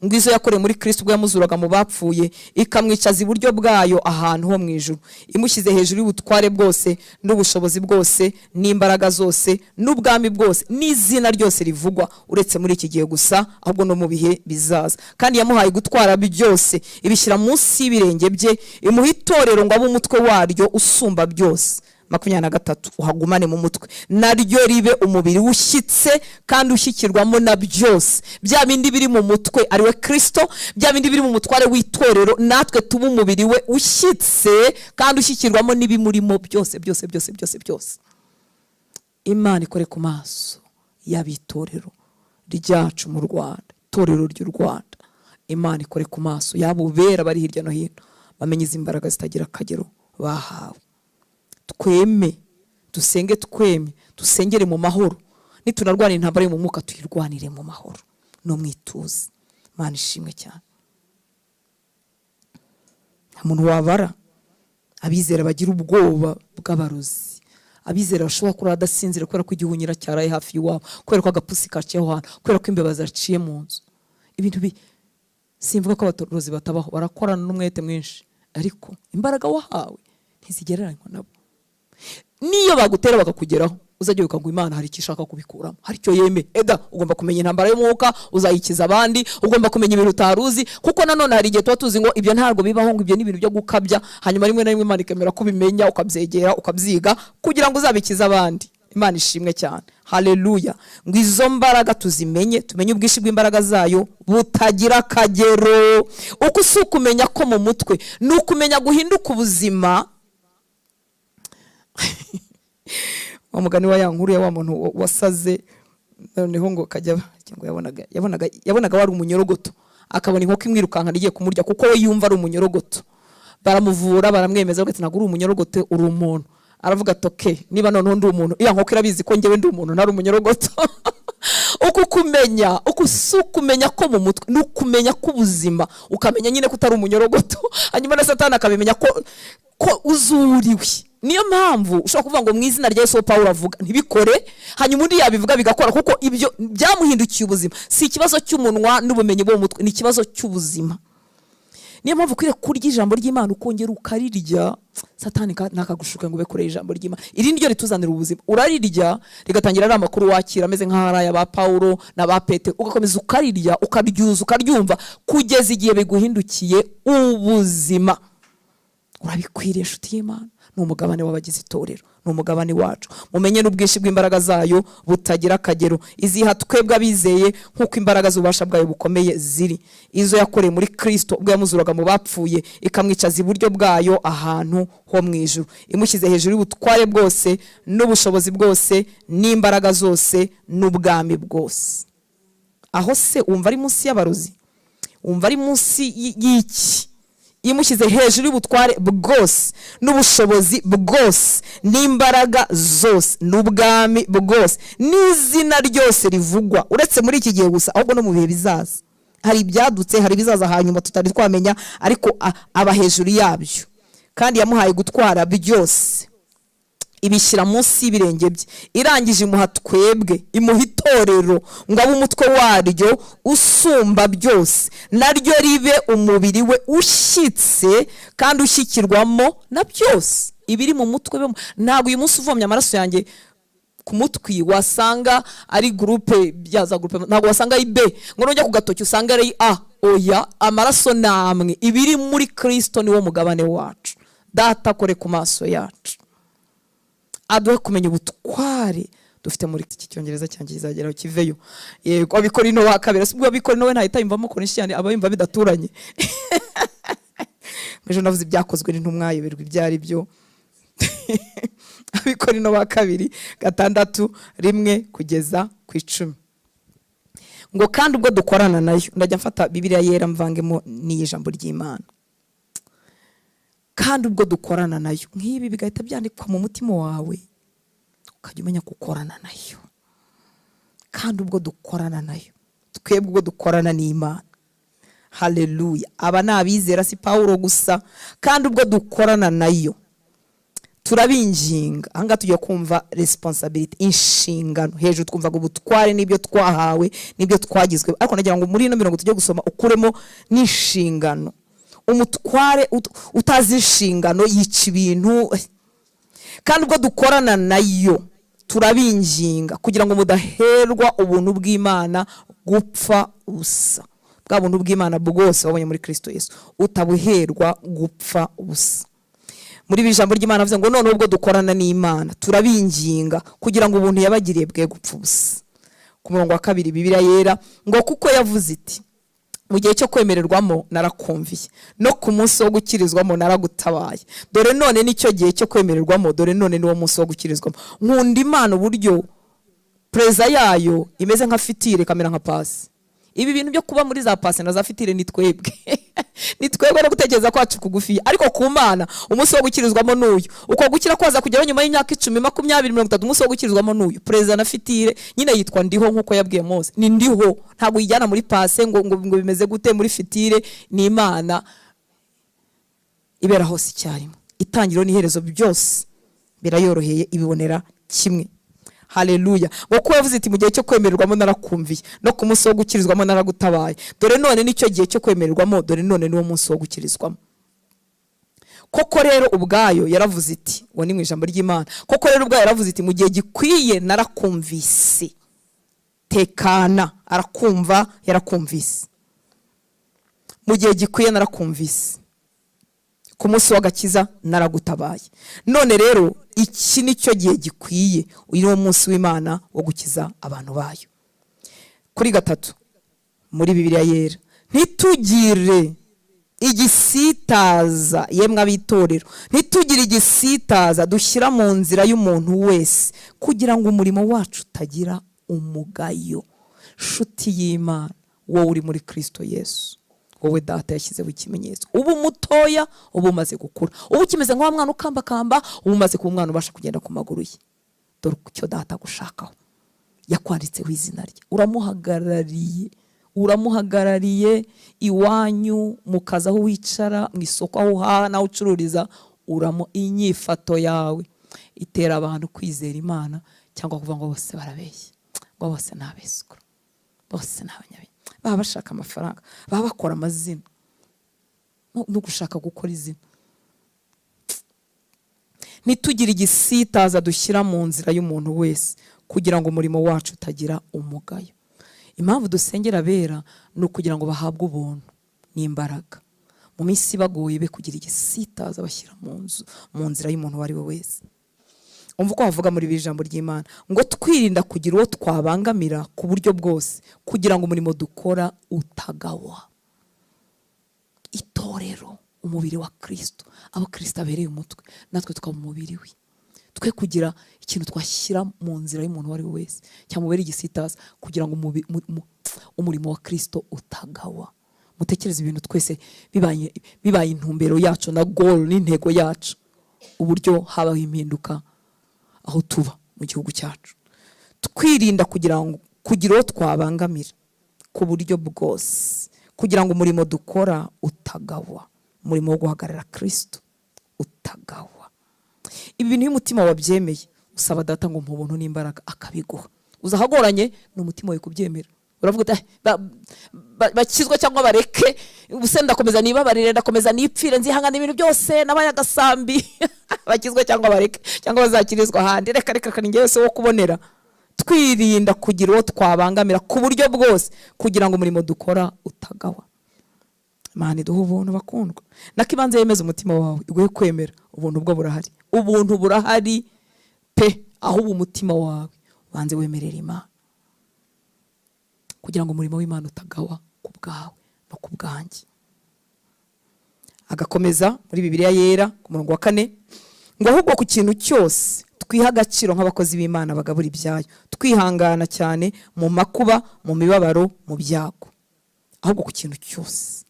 Ngo izo yakoreye muri Kristo ubwo yamuzuraga mu bapfuye, ikamwicaza iburyo bwayo ahantu ho mu ijuru, imushyize hejuru y'ubutware bwose n'ubushobozi bwose n'imbaraga zose n'ubwami bwose n'izina ryose rivugwa, uretse muri iki gihe gusa, ahubwo no mu bihe bizaza. Kandi yamuhaye gutwara byose, ibishyira munsi y'ibirenge bye, imuha itorero ngo abe umutwe waryo usumba byose. 23 uhagumane mu mutwe, naryo ribe umubiri ushyitse kandi ushyikirwamo na byose. Bya bindi biri mu mutwe ariwe Kristo, bya bindi biri mu mutware w'itorero, natwe tuba umubiri we ushyitse kandi ushyikirwamo n'ibimurimo byose byose byose byose byose. Imana ikore ku maso y'abitorero ryacu mu Rwanda, itorero ry'u Rwanda. Imana ikore ku maso yabo bera bari hirya no hino, bamenye izi mbaraga zitagira akagero bahawe. Tweme, dusenge, tweme, dusengere mu mahoro. Nitunarwana intambara yo mu mwuka, tuyirwanire mu mahoro no mwituze. Imana ishimwe cyane. Nta muntu wabara abizera bagira ubwoba bw'abarozi, abizera bashobora kurara adasinzira kubera ko igihunyira cyaraye hafi y'iwabo, kubera ko agapusi kaciyeho hano, kubera ko imbeba zaciye mu nzu. Ibintu bi simvuga ko abarozi batabaho, barakorana n'umwete mwinshi, ariko imbaraga wahawe ntizigereranywa nabo. Niyo bagutera bakakugeraho, uzajya wibuka ngo Imana hari icyo ishaka kubikuramo, hari icyo yeme. Eda ugomba kumenya intambara y'umwuka, uzayikiza abandi, ugomba kumenya ibintu utaruzi, kuko nanone hari igihe tuba tuzi ngo ibyo ntabwo bibaho, ngo ibyo ni ibintu byo gukabya, hanyuma rimwe na rimwe Imana ikemera kubimenya, ukabyegera, ukabyiga kugira ngo uzabikize abandi. Imana ishimwe cyane. Haleluya. Ngo izo mbaraga tuzimenye, tumenye ubwinshi bw'imbaraga zayo butagira akagero. Uko si ukumenya ko mu mutwe, ni ukumenya guhinduka ubuzima. Wa mugani wa ya nkuru ya wa muntu wasaze, noneho ngo kajya ngo yabonaga wari umunyorogoto, akabona inkoko imwirukankana igiye kumurya kuko we yumva ari umunyorogoto. Baramuvura, baramwemeza, bati ntabwo uri umunyorogoto, uri umuntu. Aravuga ati okay, niba noneho ndi umuntu, iya nkoko irabizi ko njyewe ndi umuntu, ntari umunyorogoto. Uku kumenya, uku si ukumenya ko mu mutwe, ni ukumenya ko ubuzima, ukamenya nyine ko utari umunyorogoto, hanyuma na Satani akabimenya ko uzuriwe. Niyo mpamvu ushobora kuvuga ngo mu izina rya Yesu Pawulo avuga ntibikore, hanyuma undi yabivuga bigakora, kuko ibyo byamuhindukiye ubuzima. Si ikibazo cy'umunwa n'ubumenyi bwo mu mutwe, ni ikibazo cy'ubuzima. Niyo mpamvu ukwiriye kurya ijambo ry'Imana ukongera ukarirya. Satani ntakagushuka ngo ube kure ijambo ry'Imana. Iri niryo rituzanira ubuzima. Urarirya rigatangira ari amakuru wakira ameze nk'aho ari aba Pawulo na ba Petero, ugakomeza ukarirya, ukaryuza, ukaryumva kugeza igihe biguhindukiye ubuzima. Urabikwiriye inshuti y'Imana. Ni umugabane w'abagize itorero, ni umugabane wacu. Mumenye n'ubwinshi bw'imbaraga zayo butagira akagero, iziha twebwe abizeye nk'uko imbaraga z'ububasha bwayo bukomeye ziri. Izo yakoreye muri Kristo ubwo yamuzuraga mu bapfuye, ikamwicaza iburyo bwayo ahantu ho mu ijuru, imushyize hejuru y'ubutware bwose n'ubushobozi bwose n'imbaraga zose n'ubwami bwose. Aho se wumva ari munsi y'abarozi? Wumva ari munsi y'iki? Imushyize hejuru y'ubutware bwose n'ubushobozi bwose n'imbaraga zose n'ubwami bwose n'izina ryose rivugwa, uretse muri iki gihe gusa, ahubwo no mu bihe bizaza. Hari ibyadutse, hari ibizaza hanyuma tutari twamenya, ariko aba hejuru yabyo. Kandi yamuhaye gutwara byose, ibishyira munsi y'ibirenge bye, irangije imuha twebwe, imuha itorero ngo abe umutwe waryo usumba byose, naryo ribe umubiri we ushyitse kandi ushyikirwamo na byose. Ibiri mu mutwe, ntabwo uyu munsi uvomye amaraso yanjye ku mutwi wasanga ari groupe byaza groupe, ntabwo wasanga ari B, ngo nujya ku gatoki usanga ari A. Oya, amaraso namwe, ibiri muri Kristo niwo mugabane wacu. Data kore ku maso yacu, aduhe kumenya ubutware dufite muri iki cyongereza cyanjye kizageraho kiveyo. Yego, abikorino wa kabiri, sibwo abikorino we ntahita yumvamo ko nishiyane aba yumva bidaturanye. Ejo navuze ibyakozwe n'intumwa yoberwa ibyo ari byo. Abikorino wa kabiri 6 1 kugeza ku 10. Ngo kandi ubwo dukorana nayo, ndajya mfata Bibiliya yera mvangemo n'ijambo ry'Imana. Kandi ubwo dukorana nayo, nk'ibi bigahita byandikwa mu mutima wawe, ukajya umenya gukorana nayo. Kandi ubwo dukorana nayo, twebwe ubwo dukorana n'Imana. Haleluya. Aba ni abizera, si Pawulo gusa. Kandi ubwo dukorana nayo, Turabinginga. Ahangaha tugiye kumva responsibility, inshingano. Hejuru twumvaga ubutware n'ibyo twahawe n'ibyo twagizwe, ariko nagira ngo muri ino mirongo tujye gusoma ukuremo n'inshingano. Umutware utazi inshingano yica ibintu. Kandi ubwo dukorana nayo turabinginga kugira ngo mudaherwa ubuntu bw'Imana gupfa ubusa. Bwa buntu bw'Imana bwose wabonye muri Kristo Yesu utabuherwa gupfa ubusa. Muri iri jambo ry'Imana avuze ngo none ubwo dukorana n'Imana turabinginga kugira ngo ubuntu yabagiriye bwe gupfa ubusa. Ku murongo wa 2 Bibiliya yera ngo kuko yavuze iti mu gihe cyo kwemererwamo narakumviye, no ku munsi wo gukirizwamo naragutabaye. Dore none nicyo gihe cyo kwemererwamo, dore none niwo munsi wo gukirizwamo. Nkunda Imana uburyo preza yayo imeze nka fitire kamera nka pasi. Ibi bintu byo kuba muri za pasi na za fitire ni twebwe ni twebwe no gutekereza kwacu kugufi, ariko ku Mana umunsi wo gukirizwamo n'uyu. Uko gukira kwaza kugera nyuma y'imyaka 10, 20, 30, umunsi wo gukirizwamo n'uyu. Preza na fitire nyine yitwa ndiho nkuko yabwiye Mose, ni ndiho, ntabwo yijyana muri pase ngo ngo bimeze gute muri fitire. Ni Imana ibera hose icyarimwe, itangiro n'iherezo byose birayoroheye, ibibonera kimwe. Haleluya. Ngo kuko yavuze iti mu gihe cyo kwemererwamo narakumviye, no ku munsi wo gukirizwamo naragutabaye. Dore none nicyo gihe cyo kwemererwamo, dore none niwo munsi wo gukirizwamo. Koko rero ubwayo yaravuze iti, uwo ni mu ijambo ry'Imana. Koko rero ubwayo yaravuze iti mu gihe gikwiye narakumvise. Tekana, arakumva, yarakumvise. Mu gihe gikwiye narakumvise, ku munsi w'agakiza naragutabaye. None rero iki nicyo gihe gikwiye, uyu ni umunsi w'Imana wo gukiza abantu bayo. Kuri 3 muri Bibiliya yera, ntitugire igisitaza yemwe abitorero, ntitugire igisitaza dushyira mu nzira y'umuntu wese kugira ngo umurimo wacu utagira umugayo. Shuti y'Imana, wowe uri muri Kristo Yesu, wowe data yashyizeho ikimenyetso. Ubu mutoya, ubu umaze gukura, ubu ukimeze nka mwana ukambakamba, ubu umaze kuba umwana ubasha kugenda ku maguru ye. Dore icyo data gushakaho, yakwanditseho izina rye, uramuhagarariye, uramuhagarariye iwanyu, mu kazi aho wicara, mu isoko aho uhaha naho ucururiza, uramo inyifato yawe itera abantu kwizera Imana cyangwa kuvuga ngo bose barabeshya, ngo bose nabesukura, bose n'abanyabinyoma, baba bashaka amafaranga, baba bakora amazina no gushaka gukora izina. Ntitugire igisitaza dushyira mu nzira y'umuntu wese kugira ngo umurimo wacu utagira umugayo. Impamvu dusengera abera ni ukugira ngo bahabwe ubuntu n'imbaraga mu minsi bagoye, be kugira igisitaza bashyira mu nzira y'umuntu uwo ari we wese. Umva uko bavuga muri iri jambo ry'Imana ngo twirinda kugira uwo twabangamira ku buryo bwose kugira ngo umurimo dukora utagawa. Itorero, umubiri wa Kristo, abo Kristo abereye umutwe, natwe tukaba umubiri we. Twe kugira ikintu twashyira mu nzira y'umuntu uwo ari we wese cyamubera igisitaza kugira ngo umurimo wa Kristo utagawa. Mutekereze ibintu twese bibaye intumbero yacu na goal n'intego yacu, uburyo habaho impinduka aho tuba mu gihugu cyacu. Twirinda kugira ngo kugira uwo twabangamira ku buryo bwose kugira ngo umurimo dukora utagawa, umurimo wo guhagarara Kristo utagawa. Ibi bintu iyo umutima wabyemeye, usaba data ngo mpa ubuntu n'imbaraga akabiguha. Uzahagoranye ni umutima wawe kubyemera. Uravuga uti bakizwe cyangwa bareke, ubuse ndakomeza nibabarire, ndakomeza nipfire, nzihangana ibintu byose nabaye agasambi. Bakizwe cyangwa bareke, cyangwa bazakirizwa ahandi, reka reka ni njyewe se wo kubonera. Twirinda kugira uwo twabangamira ku buryo bwose kugira ngo umurimo dukora utagawa. Imana iduhe ubuntu bakundwa. Nakibanze yemeza umutima wawe iguhe kwemera, ubuntu bwo burahari, ubuntu burahari pe. Aho ubu umutima wawe ubanze wemerera Imana kugira ngo umurimo w'Imana utagawa ku bwawe no ku bwanjye. Agakomeza muri Bibiliya yera ku murongo wa 4 ngo ahubwo ku kintu cyose twiha agaciro nk'abakozi b'Imana bagabura ibyayo, twihangana cyane mu makuba, mu mibabaro, mu byago. Ahubwo ku kintu cyose,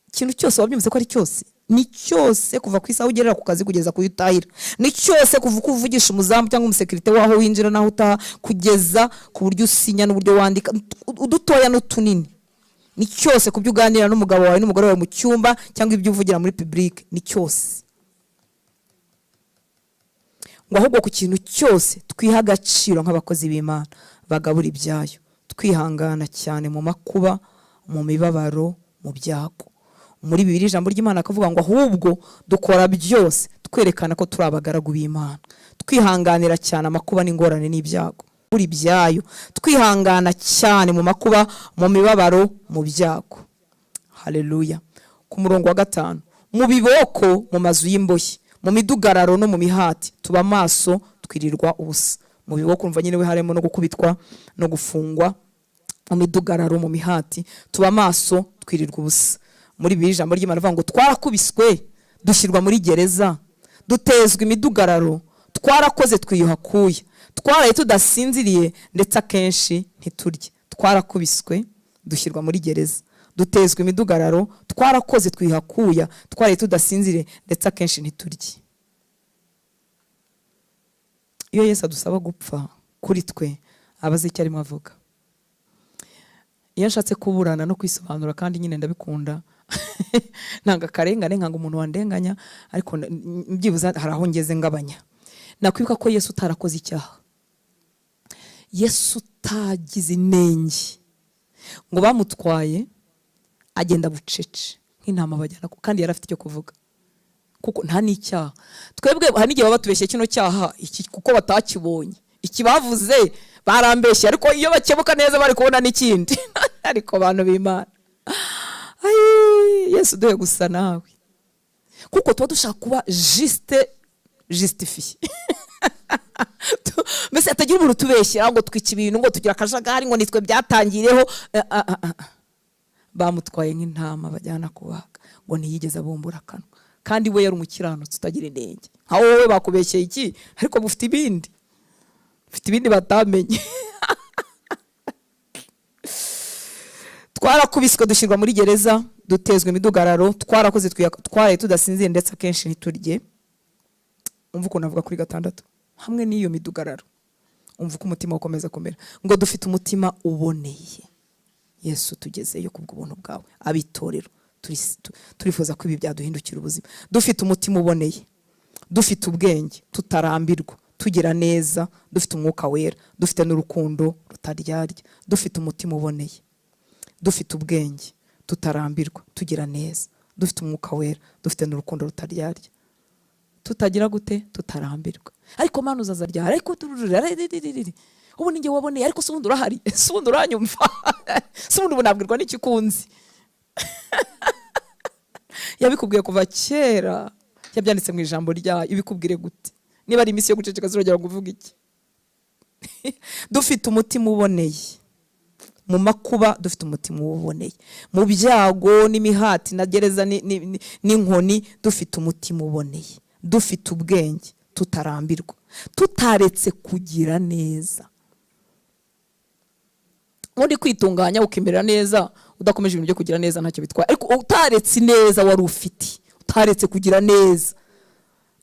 ikintu cyose wabyumvise ko ari cyose, ni cyose kuva ku isaha ugerera ku kazi kugeza ku utahira, ni cyose kuva uko uvugisha umuzamu cyangwa umusekirite waho winjira naho utaha, kugeza ku buryo usinya n'uburyo wandika, udutoya n'utunini, ni cyose ku byo uganira n'umugabo wawe n'umugore wawe mu cyumba cyangwa ibyo uvugira muri public, ni cyose. Ngo ahubwo ku kintu cyose twiha agaciro nk'abakozi b'Imana bagabura ibyayo, twihangana cyane mu makuba, mu mibabaro, mu byago. Muri Bibiliya ijambo ry'Imana akavuga ngo ahubwo dukora byose twerekana ko turi abagaragu b'Imana, twihanganira cyane amakuba n'ingorane n'ibyago. Buri byayo twihangana cyane mu makuba, mu mibabaro, mu byago. Haleluya. Ku murongo wa 5, mu biboko, mu mazu y'imbohe, mu midugararo no mu mihati, tuba maso twirirwa ubusa. Mu biboko umva nyine we harimo no gukubitwa no gufungwa, mu midugararo, mu mihati, tuba maso twirirwa ubusa. Muri Bibiliya ijambo ry'Imana rivuga ngo twarakubiswe dushyirwa muri gereza, dutezwa imidugararo, twarakoze twiyuha kuya, twaraye tudasinziriye ndetse akenshi ntiturye. Twarakubiswe dushyirwa muri gereza, dutezwa imidugararo, twarakoze twiyuha kuya, twaraye tudasinziriye ndetse akenshi ntiturye. Iyo Yesu adusaba gupfa kuri twe abaze icyo arimo avuga. Iyo nshatse kuburana no kwisobanura, kandi nyine ndabikunda, nanga karengane, nkanga umuntu wandenganya, ariko mbyibuza hari aho ngeze ngabanya. Nakwibuka ko Yesu utarakoze icyaha, Yesu utagize inenge, ngo bamutwaye agenda bucece nk'intama bajyana, kandi yari afite icyo kuvuga, kuko nta n'icyaha. Twebwe hari n'igihe baba batubeshye kino cyaha iki kuko batakibonye, iki bavuze barambeshye, ariko iyo bakebuka neza bari kubona n'ikindi. Ariko abantu b'Imana, Yesu duhe gusa nawe, kuko tuba dushaka kuba juste justifié. Mbese atagira umuntu tubeshyira ngo twica ibintu, ngo tugira akajagari, ngo nitwe byatangireho. Bamutwaye nk'intama bajyana kubaga, ngo ntiyigeze abumbura akanwa, kandi we yari umukiranutsi utagira inenge. Nka wowe bakubeshyeye iki, ariko mufite ibindi, mufite ibindi batamenye. Twarakubiswe dushyirwa muri gereza, dutezwa imidugararo, twarakoze twaraye tudasinziriye ndetse akenshi ntiturye. Umva ukuntu avuga kuri 6, hamwe n'iyo midugararo, umva uko umutima ukomeza kumera, ngo dufite umutima uboneye. Yesu tugezeyo kubw'ubuntu bwawe. Abitorero turifuza ko ibi byaduhindukira ubuzima. Dufite umutima uboneye, dufite ubwenge, tutarambirwa, tugira neza, dufite umwuka wera, dufite n'urukundo rutaryarya. Dufite umutima uboneye, dufite ubwenge, tutarambirwa, tugira neza, dufite umwuka wera, dufite n'urukundo rutaryarya. Tutagira gute? Tutarambirwa. Ariko Mana uzaza ryari? Ariko ubu ninjye waboneye, ariko se ubundi urahari, se ubundi uranyumva, se ubundi nabwirwa n'ikikunzi. Yabikubwiye kuva kera, yabyanditse mu ijambo ryayo, ibikubwire gute? Niba ari iminsi yo guceceka zirongera kuvuga iki? Dufite umutima uboneye mu makuba, dufite umutima uboneye mu byago n'imihati na gereza n'inkoni, dufite umutima uboneye, dufite ubwenge, tutarambirwa, tutaretse kugira neza. Undi kwitunganya ukimerera neza, udakomeje ibintu byo kugira neza ntacyo bitwaye, ariko utaretse neza wari ufite, utaretse kugira neza,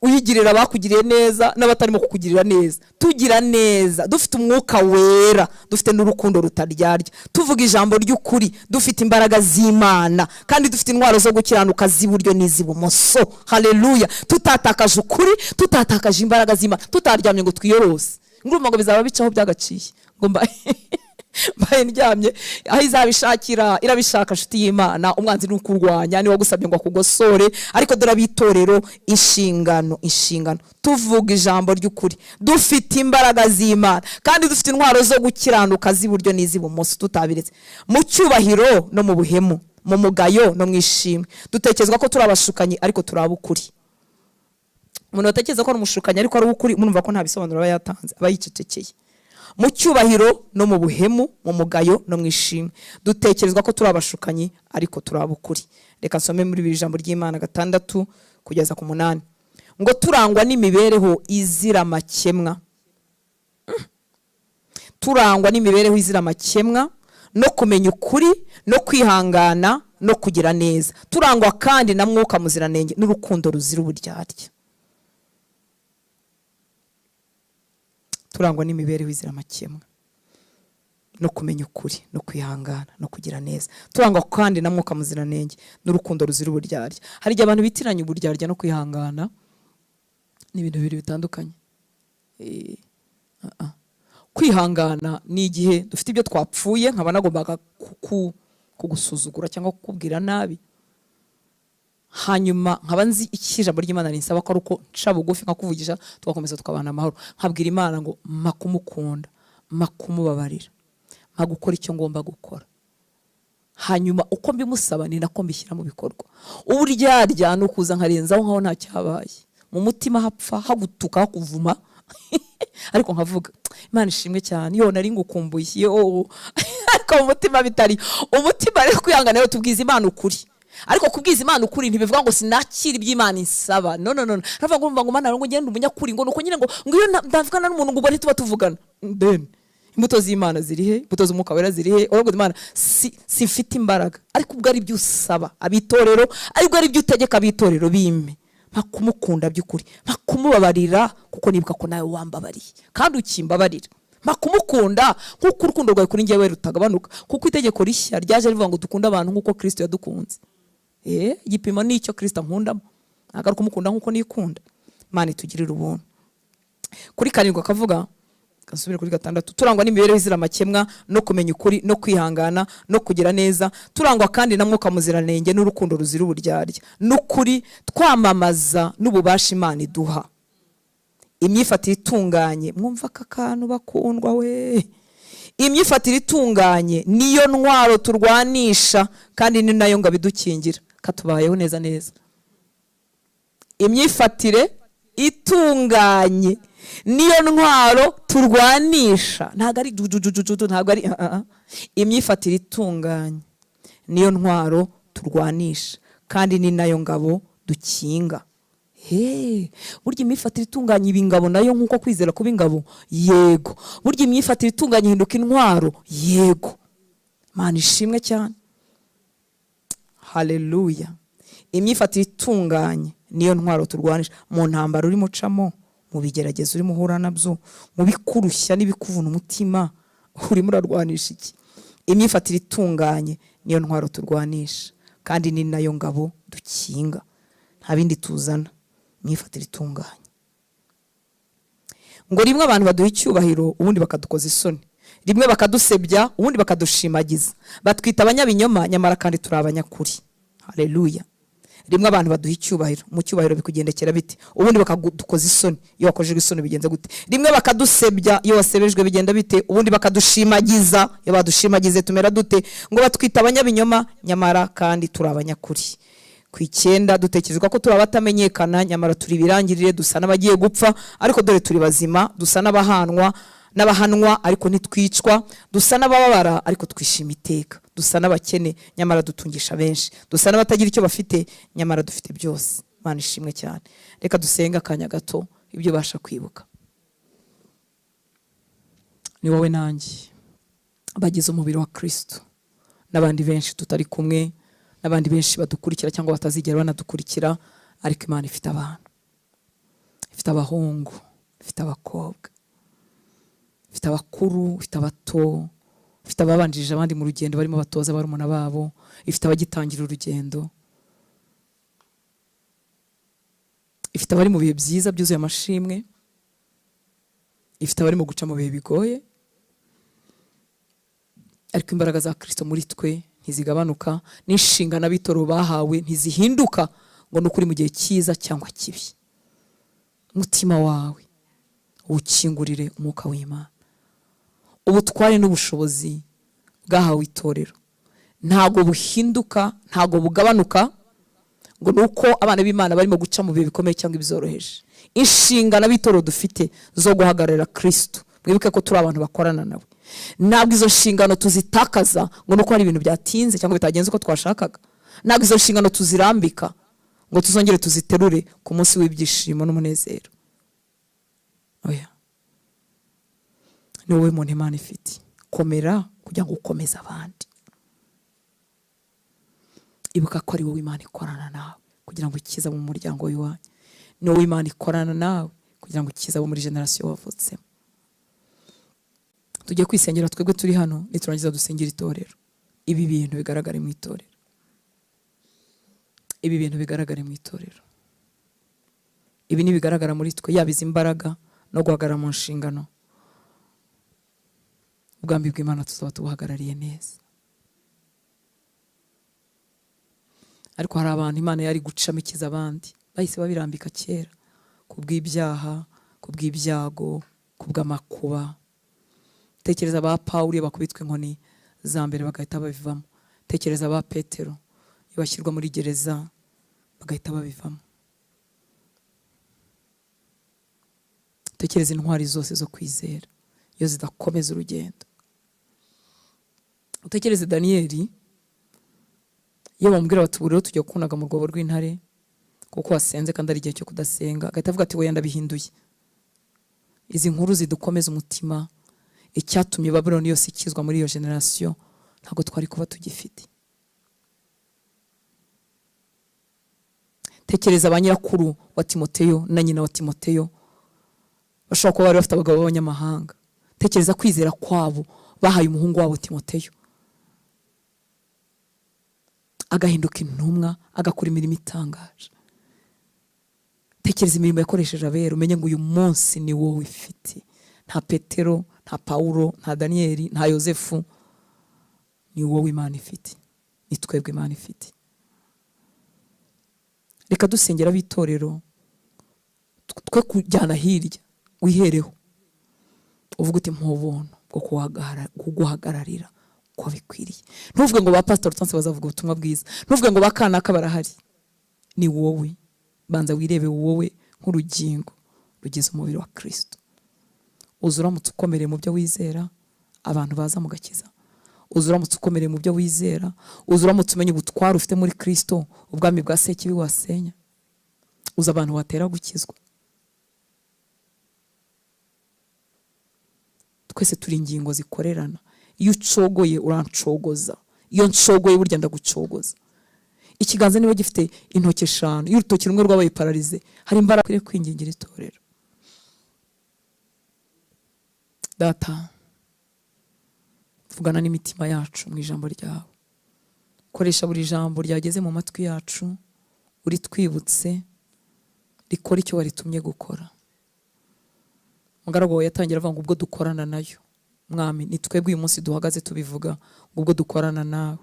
uyigirira abakugiriye neza n'abatarimo kukugirira neza, tugira neza, dufite umwuka wera, dufite n'urukundo rutaryarya, tuvuga ijambo ry'ukuri, dufite imbaraga z'Imana, kandi dufite intwaro zo gukiranuka z'iburyo n'iz'ibumoso. Haleluya. Tutatakaje ukuri, tutatakaje imbaraga z'Imana, tutaryamye ngo twiyorose. Ngurumva ngo bizaba bicaho byagaciye, ngo mbaye ndyamye aho izabishakira irabishaka. Nshuti y'Imana, umwanzi ni ukurwanya, niwe wagusabye ngo akugosore, ariko dore abitorero inshingano, inshingano, tuvuga ijambo ry'ukuri, dufite imbaraga z'Imana, kandi dufite intwaro zo gukiranuka z'iburyo n'iz'ibumoso, tutabiretse, mu cyubahiro no mu buhemu, mu mugayo no mu ishimwe. Dutekerezwa ko turi abashukanyi, ariko turi ab'ukuri. Umuntu atekereza ko ari umushukanyi ariko ari uw'ukuri, murumva ko nta bisobanuro aba yatanze, aba yicecekeye. Mu cyubahiro no mu buhemu, mu mugayo no mu ishimwe, dutekerezwa ko turi abashukanyi ariko turi ab'ukuri. Reka nsome muri bibiri ijambo ry'Imana 6 kugeza ku 8, ngo turangwa n'imibereho izira amakemwa, turangwa n'imibereho izira amakemwa, no kumenya ukuri, no kwihangana, no kugira neza, turangwa kandi na mwuka muziranenge n'urukundo ruzira uburyarya. Turangwa n'imibereho izira amakemwa, no kumenya ukuri, no kwihangana, no kugira neza, turangwa kandi na mwuka muziranenge n'urukundo ruzira uburyarya. Hari igihe abantu bitiranya uburyarya no kwihangana, ni ibintu bibiri bitandukanye. Kwihangana ni igihe dufite ibyo twapfuye, nkaba nagombaga kugusuzugura cyangwa kukubwira nabi, hanyuma nkaba nzi iki ijambo ry'Imana rinsaba ko ari uko nca bugufi nkakuvugisha, tugakomeza tukabana amahoro. Nkabwira Imana ngo mpa kumukunda, mpa kumubabarira, mpa gukora icyo ngomba gukora. Hanyuma uko mbimusaba ni nako mbishyira mu bikorwa. Uburyarya ni ukuza nkarenzaho nkaho nta cyabaye, mu mutima hapfa hagutuka hakuvuma ariko nkavuga Imana ishimwe cyane, yo nari ngukumbuye, yo ariko mu mutima bitari. Umutima rero kwihangana rero tubwiza Imana ukuri, ariko kubwiza Imana ukuri ntibivuga ngo sinakira iby'Imana insaba. No no no, naravuga ngo Imana ngo ngende umunyakuri, ngo nuko nyine ngo iyo ndavugana n'umuntu ngo ubwo ntituba tuvugana. Then imbuto z'Imana ziri he? Imbuto z'Umwuka Wera ziri he? Uravuga Imana simfite imbaraga, ariko ubwo ari byo usaba abitorero, ariko ari byo utegeka abitorero bime, mpa kumukunda by'ukuri, mpa kumubabarira kuko nibuka ko nawe wambabariye kandi ukimbabarira, mpa kumukunda nkuko urukundo rwawe kuri njyewe rutagabanuka, kuko itegeko rishya ryaje rivuga ngo dukunde abantu nkuko Kristo yadukunze. Igipimo ni icyo Kristo ankundamo, ntabwo ari kumukunda nkuko nikunda. Imana itugirire ubuntu. Kuri 7 akavuga, gasubire kuri 6, turangwa n'imibereho izira amakemwa no kumenya ukuri no kwihangana no kugira neza, turangwa kandi na Mwuka Muziranenge n'urukundo ruzira uburyarya n'ukuri, twamamaza n'ububasha Imana iduha. Imyifatire itunganye, mwumva aka kantu bakundwa we, imyifatire itunganye niyo ntwaro turwanisha kandi ni nayo ngabo idukingira. Katubayeho neza neza. Imyifatire itunganye niyo ntwaro turwanisha, ntabwo ari dududududu, ntabwo ari imyifatire itunganye niyo ntwaro turwanisha kandi ni nayo ngabo dukinga. Burya imyifatire itunganye iba ingabo nayo nkuko kwizera kuba ingabo, yego. Burya imyifatire itunganye ihinduka intwaro, yego. Imana ishimwe cyane, haleluya. Imyifatire itunganye niyo ntwaro turwanisha mu ntambara urimo ucamo, mu bigeragezo urimo uhura nabyo, mu bikurushya n'ibikuvuna umutima, urimo urarwanisha iki? Imyifatire itunganye niyo ntwaro turwanisha kandi ni nayo ngabo dukinga, nta bindi tuzana. Imyifatire itunganye. Ngo rimwe abantu baduha icyubahiro ubundi bakadukoza isoni, rimwe bakadusebya ubundi bakadushimagiza, batwita abanyabinyoma nyamara kandi turi abanyakuri. Haleluya. Rimwe abantu baduha icyubahiro, mu cyubahiro bikugendekera bite? Ubundi bakadukoza isoni, iyo wakojejwe isoni bigenze gute? Rimwe bakadusebya, iyo wasebejwe bigenda bite? Ubundi bakadushimagiza, iyo badushimagize tumera dute? Ngo batwita abanyabinyoma nyamara kandi turi abanyakuri. Ku 9 dutekerezwa ko turi abatamenyekana nyamara turi ibirangirire, dusa n'abagiye gupfa ariko dore turi bazima, dusa n'abahanwa n'abahanwa ariko ntitwicwa, dusa n'abababara ariko twishima iteka, dusa n'abakene nyamara dutungisha benshi, dusa n'abatagira icyo bafite nyamara dufite byose. Imana ishimwe cyane. Reka dusenga akanya gato ibyo basha kwibuka. Ni wowe nanjye bagize umubiri wa Kristo n'abandi benshi tutari kumwe, n'abandi benshi badukurikira cyangwa batazigera banadukurikira, ariko Imana ifite abantu, ifite abahungu, ifite abakobwa, ifite abakuru, ifite abato, ifite ababanjirije abandi mu rugendo barimo batoza barumuna babo, ifite abagitangira urugendo, ifite abari mu bihe byiza byuzuye amashimwe, ifite abarimo guca mu bihe bigoye, ariko imbaraga za Kristo muri twe ntizigabanuka, n'inshingano ab'itorero bahawe ntizihinduka ngo ni ukuri mu gihe cyiza cyangwa kibi. Umutima wawe uwukingurire Umwuka w'Imana. Ubutware n'ubushobozi bwahawe itorero ntago buhinduka, ntago bugabanuka ngo nuko abana b'Imana barimo guca mu bihe bikomeye cyangwa ibizoroheje. Inshingano ab'itorero dufite zo guhagararira Kristo, mwibuke ko turi abantu bakorana nawe, ntabwo izo nshingano tuzitakaza ngo nuko hari ibintu byatinze cyangwa bitagenze uko twashakaga. Ntabwo izo nshingano tuzirambika ngo tuzongere tuziterure ku munsi w'ibyishimo n'umunezero. Oya, ni wowe muntu Imana ifite. Komera kugira ngo ukomeze abandi. Ibuka ko ari wowe Imana ikorana nawe kugira ngo ikize mu muryango w'iwanyu. Ni wowe Imana ikorana nawe kugira ngo ikize abo muri generasiyo wavutsemo. Tujye kwisengera twebwe turi hano, niturangiza dusengera itorero. Ibi bintu bigaragare mu itorero. Ibi bintu bigaragare mu itorero. Ibi ni bigaragara muri twe, yaba izi imbaraga no guhagarara mu nshingano, ubwami bw'Imana tuzaba tubuhagarariye neza. Ariko hari abantu Imana yari gucamo ikiza abandi bahise babirambika kera kubw'ibyaha, kubw'ibyago, kubw'amakuba. Tekereza ba Pawulo bakubitwe inkoni za mbere bagahita babivamo. Tekereza ba Petero bashyirwa muri gereza bagahita babivamo. Tekereza intwari zose zo kwizera iyo zidakomeza urugendo. Utekereze Daniyeli iyo bamubwira bati ubu rero tujya kunaga mu rwobo rw'intare kuko wasenze kandi ari igihe cyo kudasenga, agahita avuga ati oya ndabihinduye. Izi nkuru zidukomeza umutima. Icyatumye Babuloni yose ikizwa muri iyo generasiyo ntabwo twari kuba tugifite. Tekereza ba nyirakuru wa Timoteyo na nyina wa Timoteyo bashobora kuba bari bafite abagabo b'abanyamahanga. Tekereza kwizera kwabo bahaye umuhungu wabo Timoteyo agahinduka intumwa, agakora imirimo itangaje. Tekereza imirimo yakoresheje abera, umenye ngo uyu munsi ni wowe ifite. Nta Petero, nta Paulo, nta Daniyeli, nta Yosefu, ni wowe Imana ifite, ni twebwe Imana ifite. Reka dusengera ab'itorero twe kujyana hirya, wihereho uvuga uti mpubuntu bwo kuguhagararira ko bikwiriye. Ntuvuge ngo ba Pastor Hortense bazavuga ubutumwa bwiza, ntuvuge ngo ba kanaka barahari. Ni wowe, banza wirebe wowe nk'urugingo rugize umubiri wa Kristo. Uzuramutse ukomereye mu byo wizera, abantu baza mu gakiza. Uzuramutse ukomereye mu byo wizera, uzuramutse umenye ubutware ufite muri Kristo, ubwami bwa Sekibi wasenya. Uza abantu watera gukizwa. Twese turi ingingo zikorerana. Iyo ucogoye urancogoza, iyo ncogoye burya ndagucogoza. Ikiganza niba gifite intoki eshanu, iyo urutoki rumwe rwabaye pararize, hari imbaraga yo kwingingira itorero. Data, vugana n'imitima yacu mu ijambo ryawe. Koresha buri jambo ryageze mu matwi yacu, uritwibutse, rikora icyo waritumye gukora. Umugaragu wawe yatangira avuga ngo ubwo dukorana nayo, Mwami, ni twebwe uyu munsi duhagaze tubivuga ngo ubwo dukorana nawe.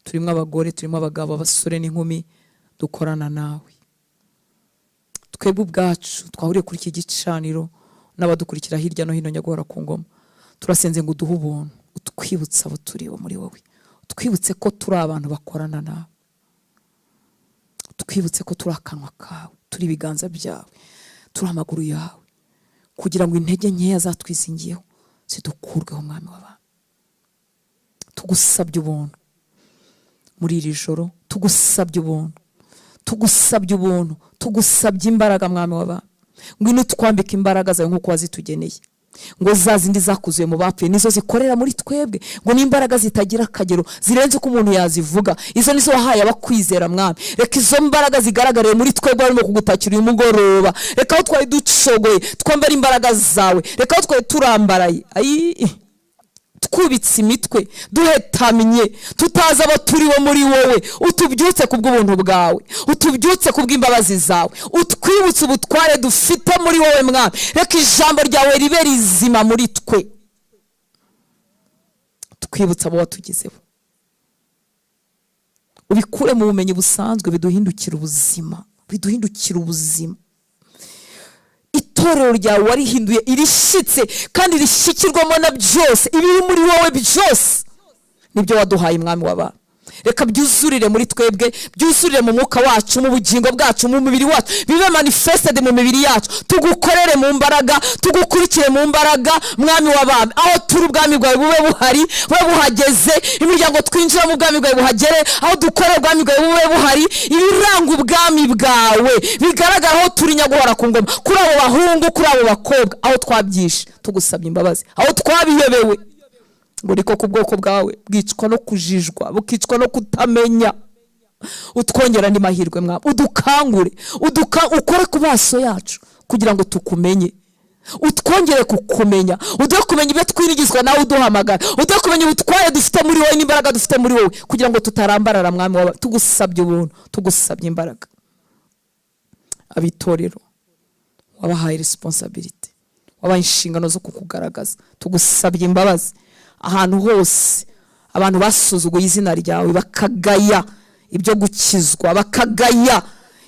Turimo abagore, turimo abagabo, abasore n'inkumi, dukorana nawe. Twebwe ubwacu twahuriye kuri iki gicaniro n'abadukurikira hirya no hino nyaguhora ku ngoma, turasenze ngo uduhe ubuntu, utwibutse abo turi bo muri wowe, utwibutse ko turi abantu bakorana nawe, utwibutse ko turi akanwa kawe, turi ibiganza byawe, turi amaguru yawe, kugira ngo intege nkeya zatwizingiyeho zidukurweho. Mwami w'abantu, tugusabye ubuntu muri iri joro, tugusabye ubuntu, tugusabye ubuntu, tugusabye imbaraga. Mwami w'abantu, ngwino twambike imbaraga zawe nk'uko wazitugeneye, ngo za zindi zakuzuye mu bapfuye nizo zikorera muri twebwe, ngo n'imbaraga zitagira akagero zirenze uko umuntu yazivuga, izo nizo wahaye abakwizera. Mwami, reka izo mbaraga zigaragarire muri twebwe barimo kugutakira uyu mugoroba. Reka aho twari ducogoye twambare imbaraga zawe, reka aho twari turambaraye twubitse imitwe duhetamye tutazi abo turi bo muri wowe, utubyutse kubw'ubuntu bwawe, utubyutse kubw'imbabazi zawe, utwibutse ubutware dufite muri wowe. Mwami, reka ijambo ryawe ribe rizima muri twe, twibutse abo watugezeho, ubikure mu bumenyi busanzwe biduhindukira ubuzima, biduhindukira ubuzima. Itorero ryawe warihinduye irishitse kandi rishikirwamo na byose, ibiri muri wowe byose nibyo waduhaye. Mwami w'abantu, reka byuzurire muri twebwe, byuzurire mu mwuka wacu, mu bugingo bwacu, mu mubiri wacu, bibe manifested mu mibiri yacu. Tugukorere mu mbaraga, tugukurikire mu mbaraga. Mwami w'abami, aho turi ubwami bwawe bube buhari, bube buhageze, imiryango twinjira mu bwami bwawe buhagere, aho dukorera ubwami bwawe bube buhari, ibiranga ubwami bwawe bigaragara aho turi nyaguhora ku ngoma, kuri abo bahungu, kuri abo bakobwa, aho twabyishe tugusabye imbabazi, aho twabiyobewe ngo niko ku bwoko bwawe bwicwa no kujijwa, bukicwa no kutamenya. Utwongera andi mahirwe Mwami, udukangure, ukore ku maso yacu kugira ngo tukumenye, utwongere kukumenya, uduhe kumenya ibyo twiringizwa nawe uduhamagara, uduhe kumenya ubutware dufite muri wowe n'imbaraga dufite muri wowe, kugira ngo tutarambarara. Mwami wawe, tugusabye ubuntu, tugusabye imbaraga. Abitorero wabahaye responsibility, Wabaye inshingano zo kukugaragaza. Tugusabye imbabazi ahantu hose abantu basuzuguye izina ryawe, bakagaya ibyo gukizwa, bakagaya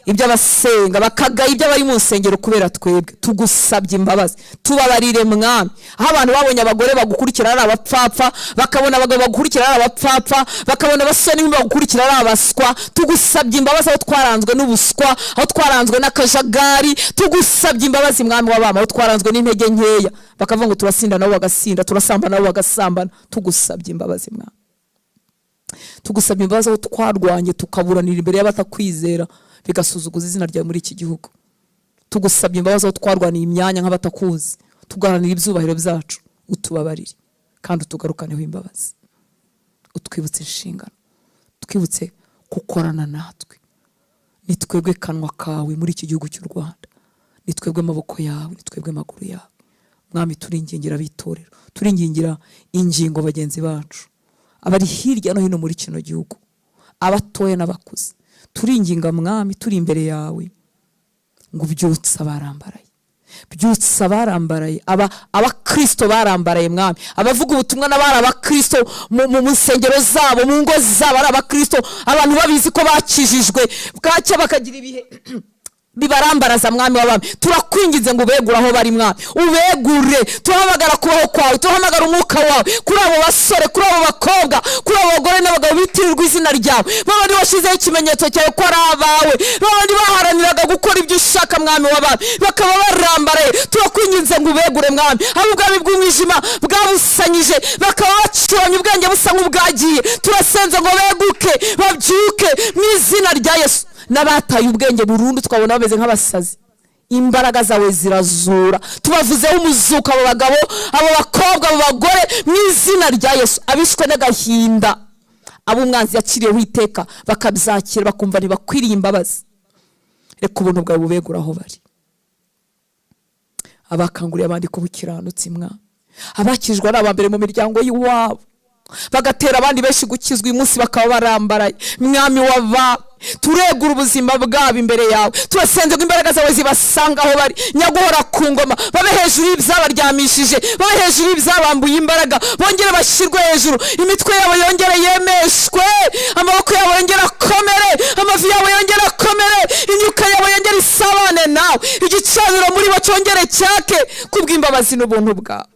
ibyo abasenga, bakagaya ibyo abari mu nsengero kubera twebwe. Tugusabye imbabazi, tubabarire Mwami. Aho abantu babonye abagore bagukurikira ari abapfapfa, bakabona abagabo bagukurikira ari abapfapfa, bakabona abasore n'inkumi bagukurikira ari abaswa, tugusabye imbabazi aho twaranzwe n'ubuswa, aho twaranzwe n'akajagari. Tugusabye imbabazi Mwami w'abami, aho twaranzwe n'intege nkeya, bakavuga ngo turasinda nabo bagasinda, turasambana nabo bagasambana. Tugusabye imbabazi Mwami. Tugusabye imbabazi aho twarwanye tukaburanira imbere y'abatakwizera, bigasuzuguza izina ryawe muri iki gihugu. Tugusabye imbabazi aho twarwaniye imyanya nk'abatakuzi, tugaharanira ibyubahiro byacu. Utubabarire kandi utugarukaneho imbabazi, utwibutse inshingano, twibutse gukorana natwe. Ni twebwe kanwa kawe muri iki gihugu cy'u Rwanda, ni twebwe amaboko yawe, ni twebwe amaguru yawe Mwami. Turingingira abitorero, turingingira ingingo bagenzi bacu abari hirya no hino muri kino gihugu, abatoya n'abakuze. Turinginga Mwami, turi imbere yawe ngo ubyutse abarambaraye, byutse abarambaraye, abakristo barambaraye Mwami, abavuga ubutumwa n'abari abakristo mu nsengero zabo, mu ngo zabo ari abakristo, abantu babizi ko bakijijwe, bwacya bakagira ibihe bibarambaraza. Mwami w'abami, turakwinginze ngo ubegure aho bari Mwami, ubegure. Turahamagara kubaho kwawe, turahamagara umwuka wawe kuri abo basore, kuri abo bakobwa, kuri abo bagore n'abagabo bitirirwa izina ryawe, babandi washyizeho ikimenyetso cyawe ko ari abawe, babandi baharaniraga gukora ibyo ushaka Mwami w'abami, bakaba barambaraye. Turakwinginze ngo ubegure Mwami. Abo ubwami bw'umwijima bwabusanyije, bakaba bacuramye, ubwenge busa nk'ubwagiye, turasenze ngo beguke, babyuke mu izina rya Yesu. N'abataye ubwenge burundu twabona bameze nk'abasazi, imbaraga zawe zirazura. Tubavuzeho umuzuko abo bagabo, abo bakobwa, abo bagore mu izina rya Yesu. Abishwe n'agahinda, abo umwanzi yakiriyeho iteka bakabyakira, bakumva ntibakwiriye imbabazi, reka ubuntu bwawe bubegure aho bari. Abakanguriye abandi kubukiranutsi Mwami, abakijwe ari abambere mu miryango y'iwabo, bagatera abandi benshi gukizwa, uyu munsi bakaba barambaraye. Mwami w'abami, turegura ubuzima bwabo imbere yawe, turasenze ngo imbaraga zawe zibasanga aho bari, nyaguhora ku ngoma, babe hejuru y'ibyabaryamishije, babe hejuru y'ibyabambuye imbaraga, bongere bashyirwe hejuru, imitwe yabo yongere yemeshwe, amaboko yabo yongere akomere, amavi yabo yongere akomere, imyuka yabo yongere isabane nawe, igicaniro muri bo cyongere cyake kubw'imbabazi n'ubuntu bwawe.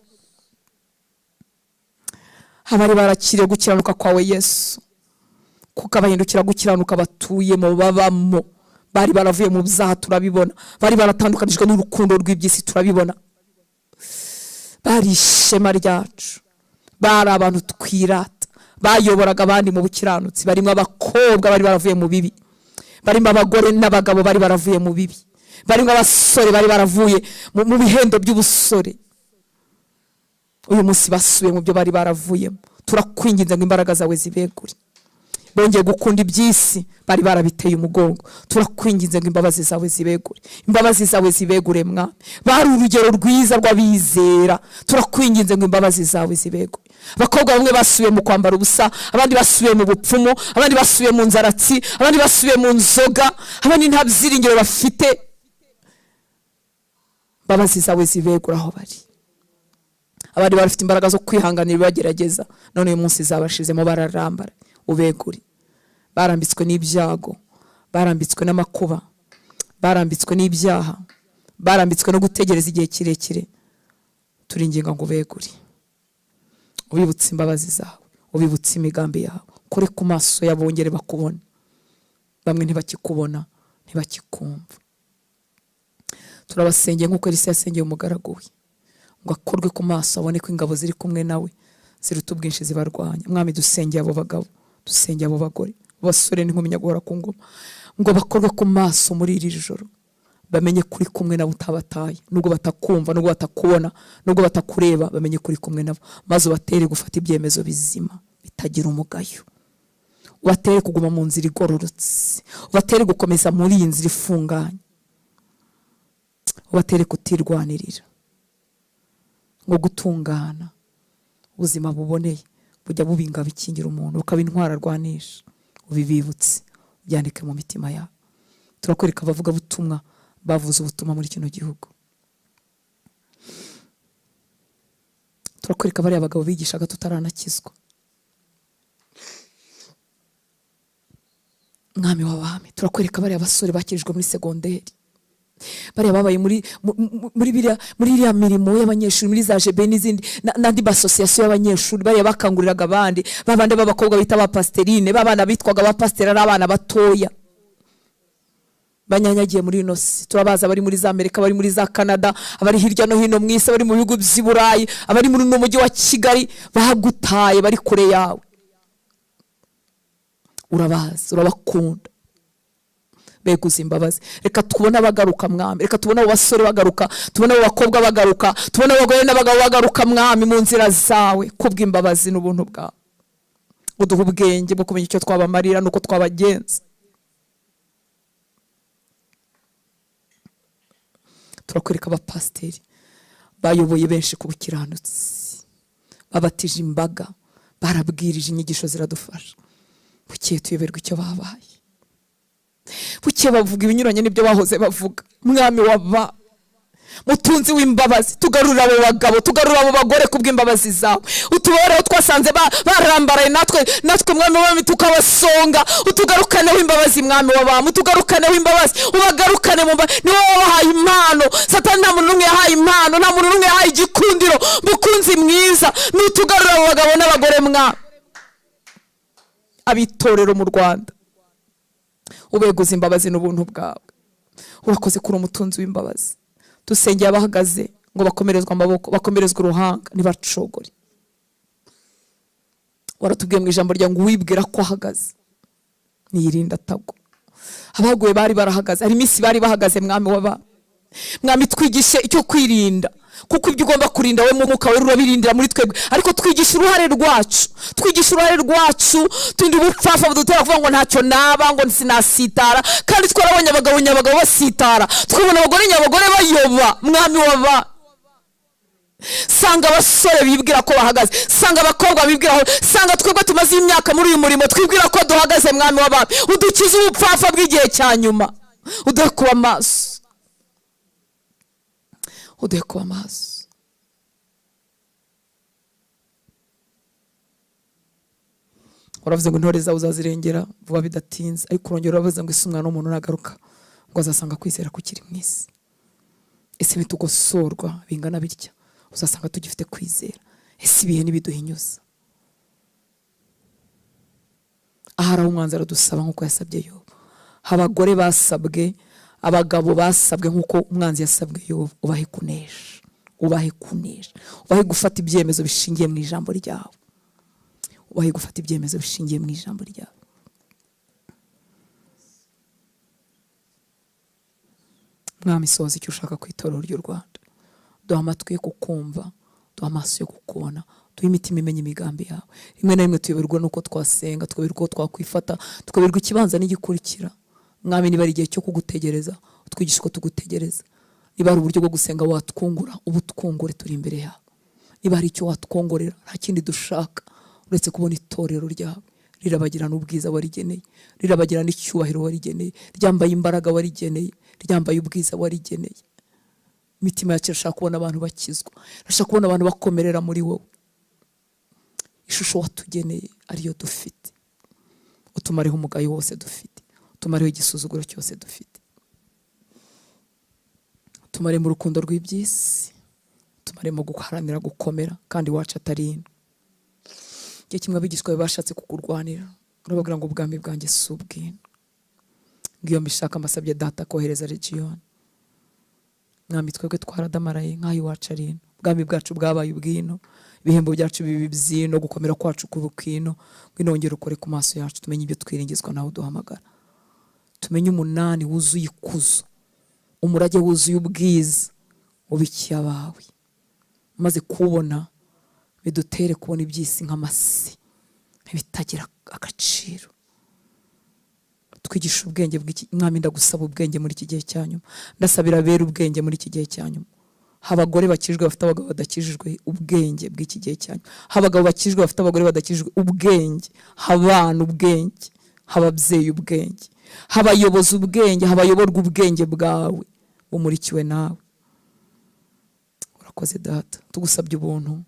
Abari barakiriye gukiranuka kwawe Yesu, kuko abahindukira gukiranuka batuyemo babamo, bari baravuye mu byaha turabibona, bari baratandukanijwe n'urukundo rw'iby'isi turabibona, bari ishema ryacu, bari abantu twirata, bayoboraga abandi mu bukiranutsi, barimo abakobwa bari baravuye mu bibi, barimo abagore n'abagabo bari baravuye mu bibi, barimo abasore bari baravuye mu bihendo by'ubusore, uyu munsi basubiye mu byo bari baravuyemo. Turakwinginze ngo imbaraga zawe zibegure, bongeye gukunda iby'isi bari barabiteye umugongo. Turakwinginze ngo imbabazi zawe zibegure, imbabazi zawe zibegure Mwami. Bari urugero rwiza rw'abizera, turakwinginze ngo imbabazi zawe zibegure. Abakobwa bamwe basubiye mu kwambara ubusa, abandi basubiye mu bupfumu, abandi basubiye mu nzaratsi, abandi basubiye mu nzoga, abandi nta byiringiro bafite. Imbabazi zawe zibegure aho bari. Abandi bafite imbaraga zo kwihanganira ibagerageza, none uyu munsi zabashizemo bararambara. Ubegure. Barambitswe n'ibyago, barambitswe n'amakuba, barambitswe n'ibyaha, barambitswe no gutegereza igihe kirekire. Turinginga ngo ubegure, ubibutse imbabazi zawe, ubibutse imigambi yawe, kure ku maso yabongere bakubona. Bamwe ntibakikubona, ntibakikumva. Turabasengeye nk'uko Elisa yasengeye umugaragu we, ngo akorwe ku maso abone ko ingabo ziri kumwe nawe ziruta ubwinshi zibarwanya. Mwami, dusengeye abo bagabo, dusengeye abo bagore, basore n'inkumi nyaguhora ku ngoma, ngo bakorwe ku maso muri iri joro, bamenye kuri kumwe nabo utabataye, nubwo batakumva, nubwo batakubona, nubwo batakureba, bamenye kuri kumwe nabo, maze ubatere gufata ibyemezo bizima bitagira umugayo, ubatere kuguma mu nzira igororotse, ubatere gukomeza muri iyi nzira ifunganye, ubatere kutirwanirira, ngo gutungana ubuzima buboneye bujya bubinga bikingira umuntu, bukaba intwara arwanisha. Ubibibutse, byandike mu mitima yabo. Turakwereka abavuga butumwa bavuze ubutumwa muri kino gihugu. Turakwereka bariya bagabo bigishaga tutaranakizwa. Mwami w'abami, turakwereka bariya basore bakirijwe muri segonderi, bariya babaye muri iriya mirimo y'abanyeshuri, muri za GB n'izindi n'andi basosiyasiyo y'abanyeshuri, bariya bakanguriraga abandi, babandi b'abakobwa bita ba pasiterine, babana bitwaga ba pasiteri ari abana batoya banyanyagiye muri ino si. Turabaza abari muri za Amerika, abari muri za Canada, abari hirya no hino mu isi, abari mu bihugu by'i Burayi, abari muri uno mujyi wa Kigali, bagutaye, bari kure yawe. Urabazi, urabakunda, beguza imbabazi. Reka tubone abagaruka Mwami, reka tubone abo basore bagaruka, tubone abo bakobwa bagaruka, tubone abagore n'abagabo bagaruka Mwami mu nzira zawe, kubw'imbabazi n'ubuntu bwawe. Uduhe ubwenge bwo kumenya icyo twabamarira n'uko twabagenza. Turakwereka abapasiteri bayoboye benshi ku bukiranutsi, babatije imbaga, barabwirije inyigisho ziradufasha. Bukeye tuyoberwa icyo babaye, bukeye bavuga ibinyuranye n'ibyo bahoze bavuga. Mwami waba mutunzi w'imbabazi, tugarura abo bagabo, tugarura abo bagore kubw'imbabazi zawe. Utuboreho twasanze barambaraye, natwe Mwami w'abami tukabasonga. Utugarukaneho imbabazi Mwami w'abami, utugarukaneho imbabazi, ubagarukane mu mbabazi. Ni wowe wabahaye impano. Satani nta muntu n'umwe yahaye impano, nta muntu n'umwe yahaye igikundiro. Mukunzi mwiza, nutugarura abo bagabo n'abagore Mwami. Abitorero mu Rwanda, ubeguza imbabazi n'ubuntu bwawe. Urakoze kuri umutunzi w'imbabazi. Dusengeye abahagaze ngo bakomerezwe amaboko, bakomerezwe uruhanga, ntibacogore. Waratubwiye mu ijambo ryawe ngo uwibwira ko ahagaze niyirinda atagwa. Abaguye bari barahagaze, hari iminsi bari bahagaze Mwami w'abami. Mwami twigishe icyo kwirinda, kuko ibyo ugomba kurinda we mwuka we urabirindira muri twebwe, ariko twigisha uruhare rwacu, twigisha uruhare rwacu. Tundi ubupfafa budutera kuvuga ngo ntacyo naba, ngo sinasitara, kandi twarabonye abagabo nyabagabo basitara, twabona abagore nyabagore bayoba. Mwami w'abami, sanga abasore bibwira ko bahagaze, sanga abakobwa bibwira ko, sanga twebwe tumaze imyaka muri uyu murimo twibwira ko duhagaze. Mwami w'abami, udukize ubupfafa bw'igihe cya nyuma, uduhe kuba maso, uduhe kuba maso. Uravuze ngo intore zawe uzazirengera vuba bidatinze, ariko urongera uravuze ngo ese umwana w'umuntu nagaruka ngo azasanga kwizera kukiri mu isi. Ese nitugosorwa bingana bitya uzasanga tugifite kwizera? Ese ibihe nibiduhinyuza? Ahari aho umwanzi aradusaba nk'uko yasabye Yobu, abagore basabwe, abagabo basabwe nk'uko umwanzi yasabwe Yobu. Ubahe kunesha, ubahe kunesha, ubahe gufata ibyemezo bishingiye mu ijambo ryawe, ubahe gufata ibyemezo bishingiye mu ijambo ryawe. Mwami, sohoza icyo ushaka ku itorero ry'u Rwanda. Duha amatwi yo kukumva, duha amaso yo kukubona, duha imitima imenya imigambi yawe. Rimwe na rimwe tuyoberwa n'uko twasenga, tukayoberwa uko twakwifata, tukayoberwa ikibanza n'igikurikira. Mwami, niba ari igihe cyo kugutegereza, utwigishe uko tugutegereza. Niba ari uburyo bwo gusenga watwungura, ubutwungure turi imbere yawe. Niba hari icyo watwongorera, nta kindi dushaka uretse kubona itorero ryawe rirabagirana ubwiza warigeneye, rirabagirana icyubahiro warigeneye, ryambaye imbaraga warigeneye, ryambaye ubwiza warigeneye. Imitima yacu irashaka kubona abantu bakizwa, irashaka kubona abantu bakomerera muri wowe. Ishusho watugeneye ariyo dufite. Utumareho umugayo wose dufite, utumareho igisuzuguro cyose dufite, utumare mu rukundo rw'iby'isi, utumare mu guharanira gukomera kandi wacu atari ino. Igihe kimwe abigishwa bawe bashatse kukurwanira, urababwira ngo ubwami bwanjye si ubwino, ngiyo mbishaka mbasabye data kohereza legiyoni. Mwami, twebwe twaradamaraye nk'aho iwacu ari ino, ubwami bwacu bwabaye ubwino, ibihembo byacu bibi byino, gukomera kwacu kuba kwino. Ngwino wongere ukore ku maso yacu, tumenye ibyo twiringizwa nawe uduhamagara, tumenye umunani wuzuye ikuzo, umurage wuzuye ubwiza ubikiye abawe. Maze kubona bidutere kubona iby'isi nk'amasi, bitagira agaciro. Twigisha ubwenge bw'iki. Mwami, ndagusaba ubwenge muri iki gihe cya nyuma, ndasabira abera ubwenge muri iki gihe cya nyuma. Abagore bakijijwe bafite abagabo badakijijwe ubwenge bw'iki gihe cya nyuma, abagabo bakijijwe bafite abagore badakijijwe ubwenge, abana ubwenge, ababyeyi ubwenge, abayobozi ubwenge, abayoborwa ubwenge bwawe bumurikiwe nawe. Urakoze Data, tugusabye ubuntu.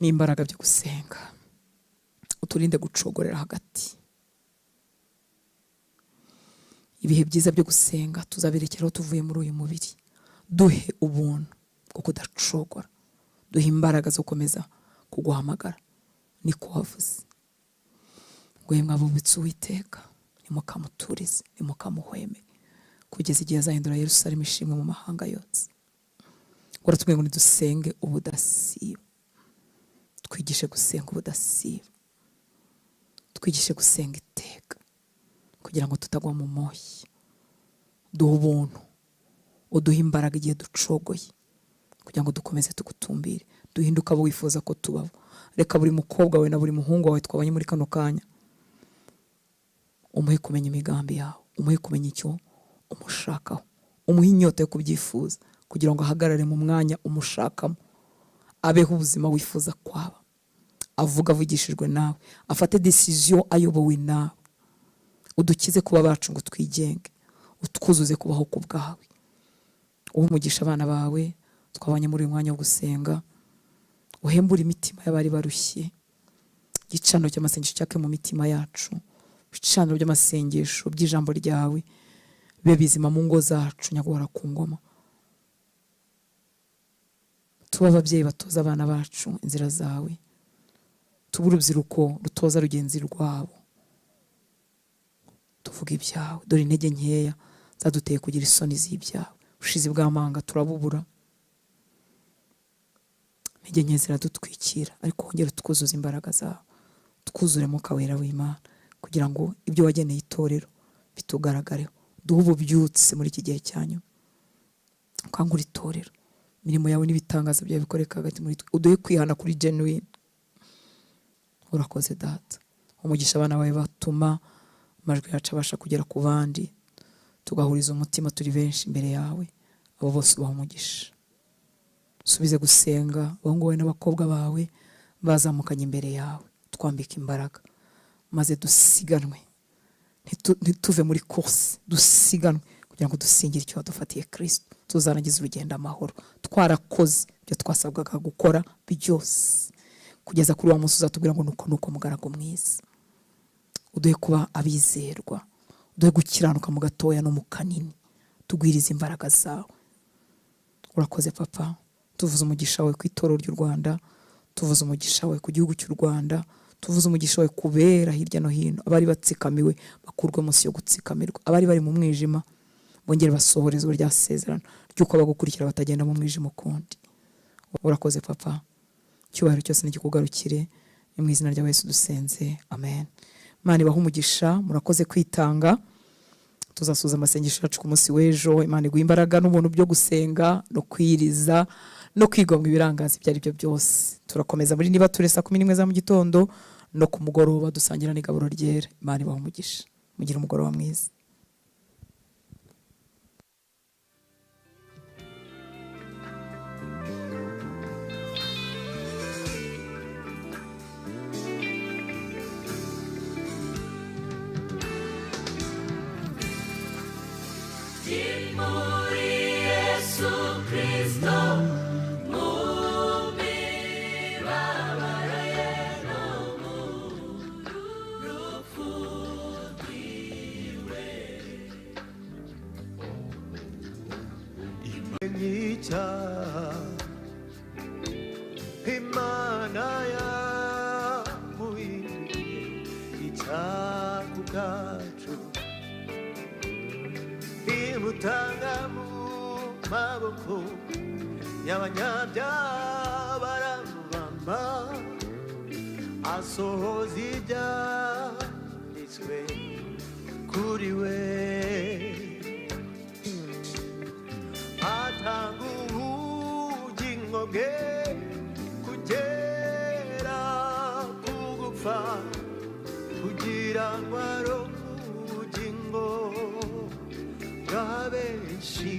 n'imbaraga byo gusenga. Uturinde gucogorera hagati. Ibihe byiza byo gusenga tuzabirekeraho tuvuye muri uyu mubiri. Duhe ubuntu bwo kudacogora, duhe imbaraga zo gukomeza kuguhamagara. Niko wavuze ngo yemwe abubitse Uwiteka nimukamuturize, nimukamuhweme, kugeza igihe azahindura Yerusalemu ishimwe mu mahanga yose. Uratubwiye ngo nidusenge ubudasiba. Twigishe gusenga ubudasiba, twigishe gusenga iteka, kugira ngo tutagwa mu moshya. Duhe ubuntu, uduhe imbaraga igihe ducogoye, kugira ngo dukomeze tugutumbire, duhinduke abo wifuza ko tubaho. Reka buri mukobwa wawe na buri muhungu wawe twabanye muri kano kanya, umuhe kumenya imigambi yawe, umuhe kumenya icyo umushakaho, umuhe inyota yo kubyifuza, kugira ngo ahagarare mu mwanya umushakamo, abeho ubuzima wifuza kwaba, avuga avugishijwe nawe, afate decision ayobowe nawe. Udukize kuba bacu ngo twigenge, utwuzuze kubaho ku bwawe. Uhe umugisha abana bawe twabanye muri uyu mwanya wo gusenga, uhembure imitima y'abari barushye, igicaniro cy'amasengesho cyake mu mitima yacu, ibicaniro by'amasengesho by'ijambo ryawe bibe bizima mu ngo zacu, nyaguhora ku ngoma. Tuba ababyeyi batoza abana bacu inzira zawe, tuba urubyiruko rutoza rugenzi rwabo, tuvuga ibyawe. Dore intege nkeya zaduteye kugira isoni z'ibyawe, ubushizi bw'amanga turabubura, intege nke ziradutwikira, ariko wongere utwuzuze imbaraga zawe, twuzure Mwuka Wera w'Imana, kugira ngo ibyo wageneye itorero bitugaragareho. Duhe ububyutse muri iki gihe cyanyu, ukangure itorero, imirimo yawe n'ibitangaza byawe bikoreka hagati muri twe, uduhe kwihana kuri genuine. Urakoze Data, umugisha abana bawe batuma amajwi yacu abasha kugera ku bandi, tugahuriza umutima turi benshi imbere yawe. Abo bose ubaha umugisha. Subize gusenga abahungu bawe n'abakobwa bawe bazamukanye imbere yawe, twambike imbaraga maze dusiganwe, ntituve muri course, dusiganwe kugira ngo dusingire icyo wadufatiye Kristo, tuzarangiza urugendo amahoro, twarakoze ibyo twasabwaga gukora byose, kugeza kuri wa munsi uzatubwira ngo nuko nuko mugaragu mwiza. Uduhe kuba abizerwa, uduhe gukiranuka mu gatoya no mu kanini, tugwirize imbaraga zawe. Urakoze Papa, tuvuze umugisha wawe ku itorero ry'u Rwanda, tuvuze umugisha wawe ku gihugu cy'u Rwanda, tuvuze umugisha wawe kubera hirya no hino, abari batsikamiwe bakurwe munsi yo gutsikamirwa, abari bari mu mwijima bongere basohorezwe rya sezerano ry'uko abagukurikira batagenda mu mwijima ukundi. Urakoze Papa, icyubahiro cyose nigikugarukire, ni mu izina rya Yesu dusenze, amen. Imana ibahe umugisha, murakoze kwitanga. Tuzasuza amasengesho yacu ku munsi w'ejo. Imana iguhe imbaraga n'ubuntu byo gusenga no kwiriza no kwigomwa ibirangaza ibyo ari byo byose. Turakomeza muri niba ture saa 11 za mu gitondo no ku mugoroba dusangira n'igaburo ryera. Imana ibahe umugisha, mugire umugoroba mwiza. Imana yamuhinduye icyago bwacu, imutanga mu maboko y'abanyabyaha baramubamba, asohoza ibyanditswe kuri we, atanga ubugingo bwe kugera ku gupfa, kugira ngo aronke ubugingo bwa benshi.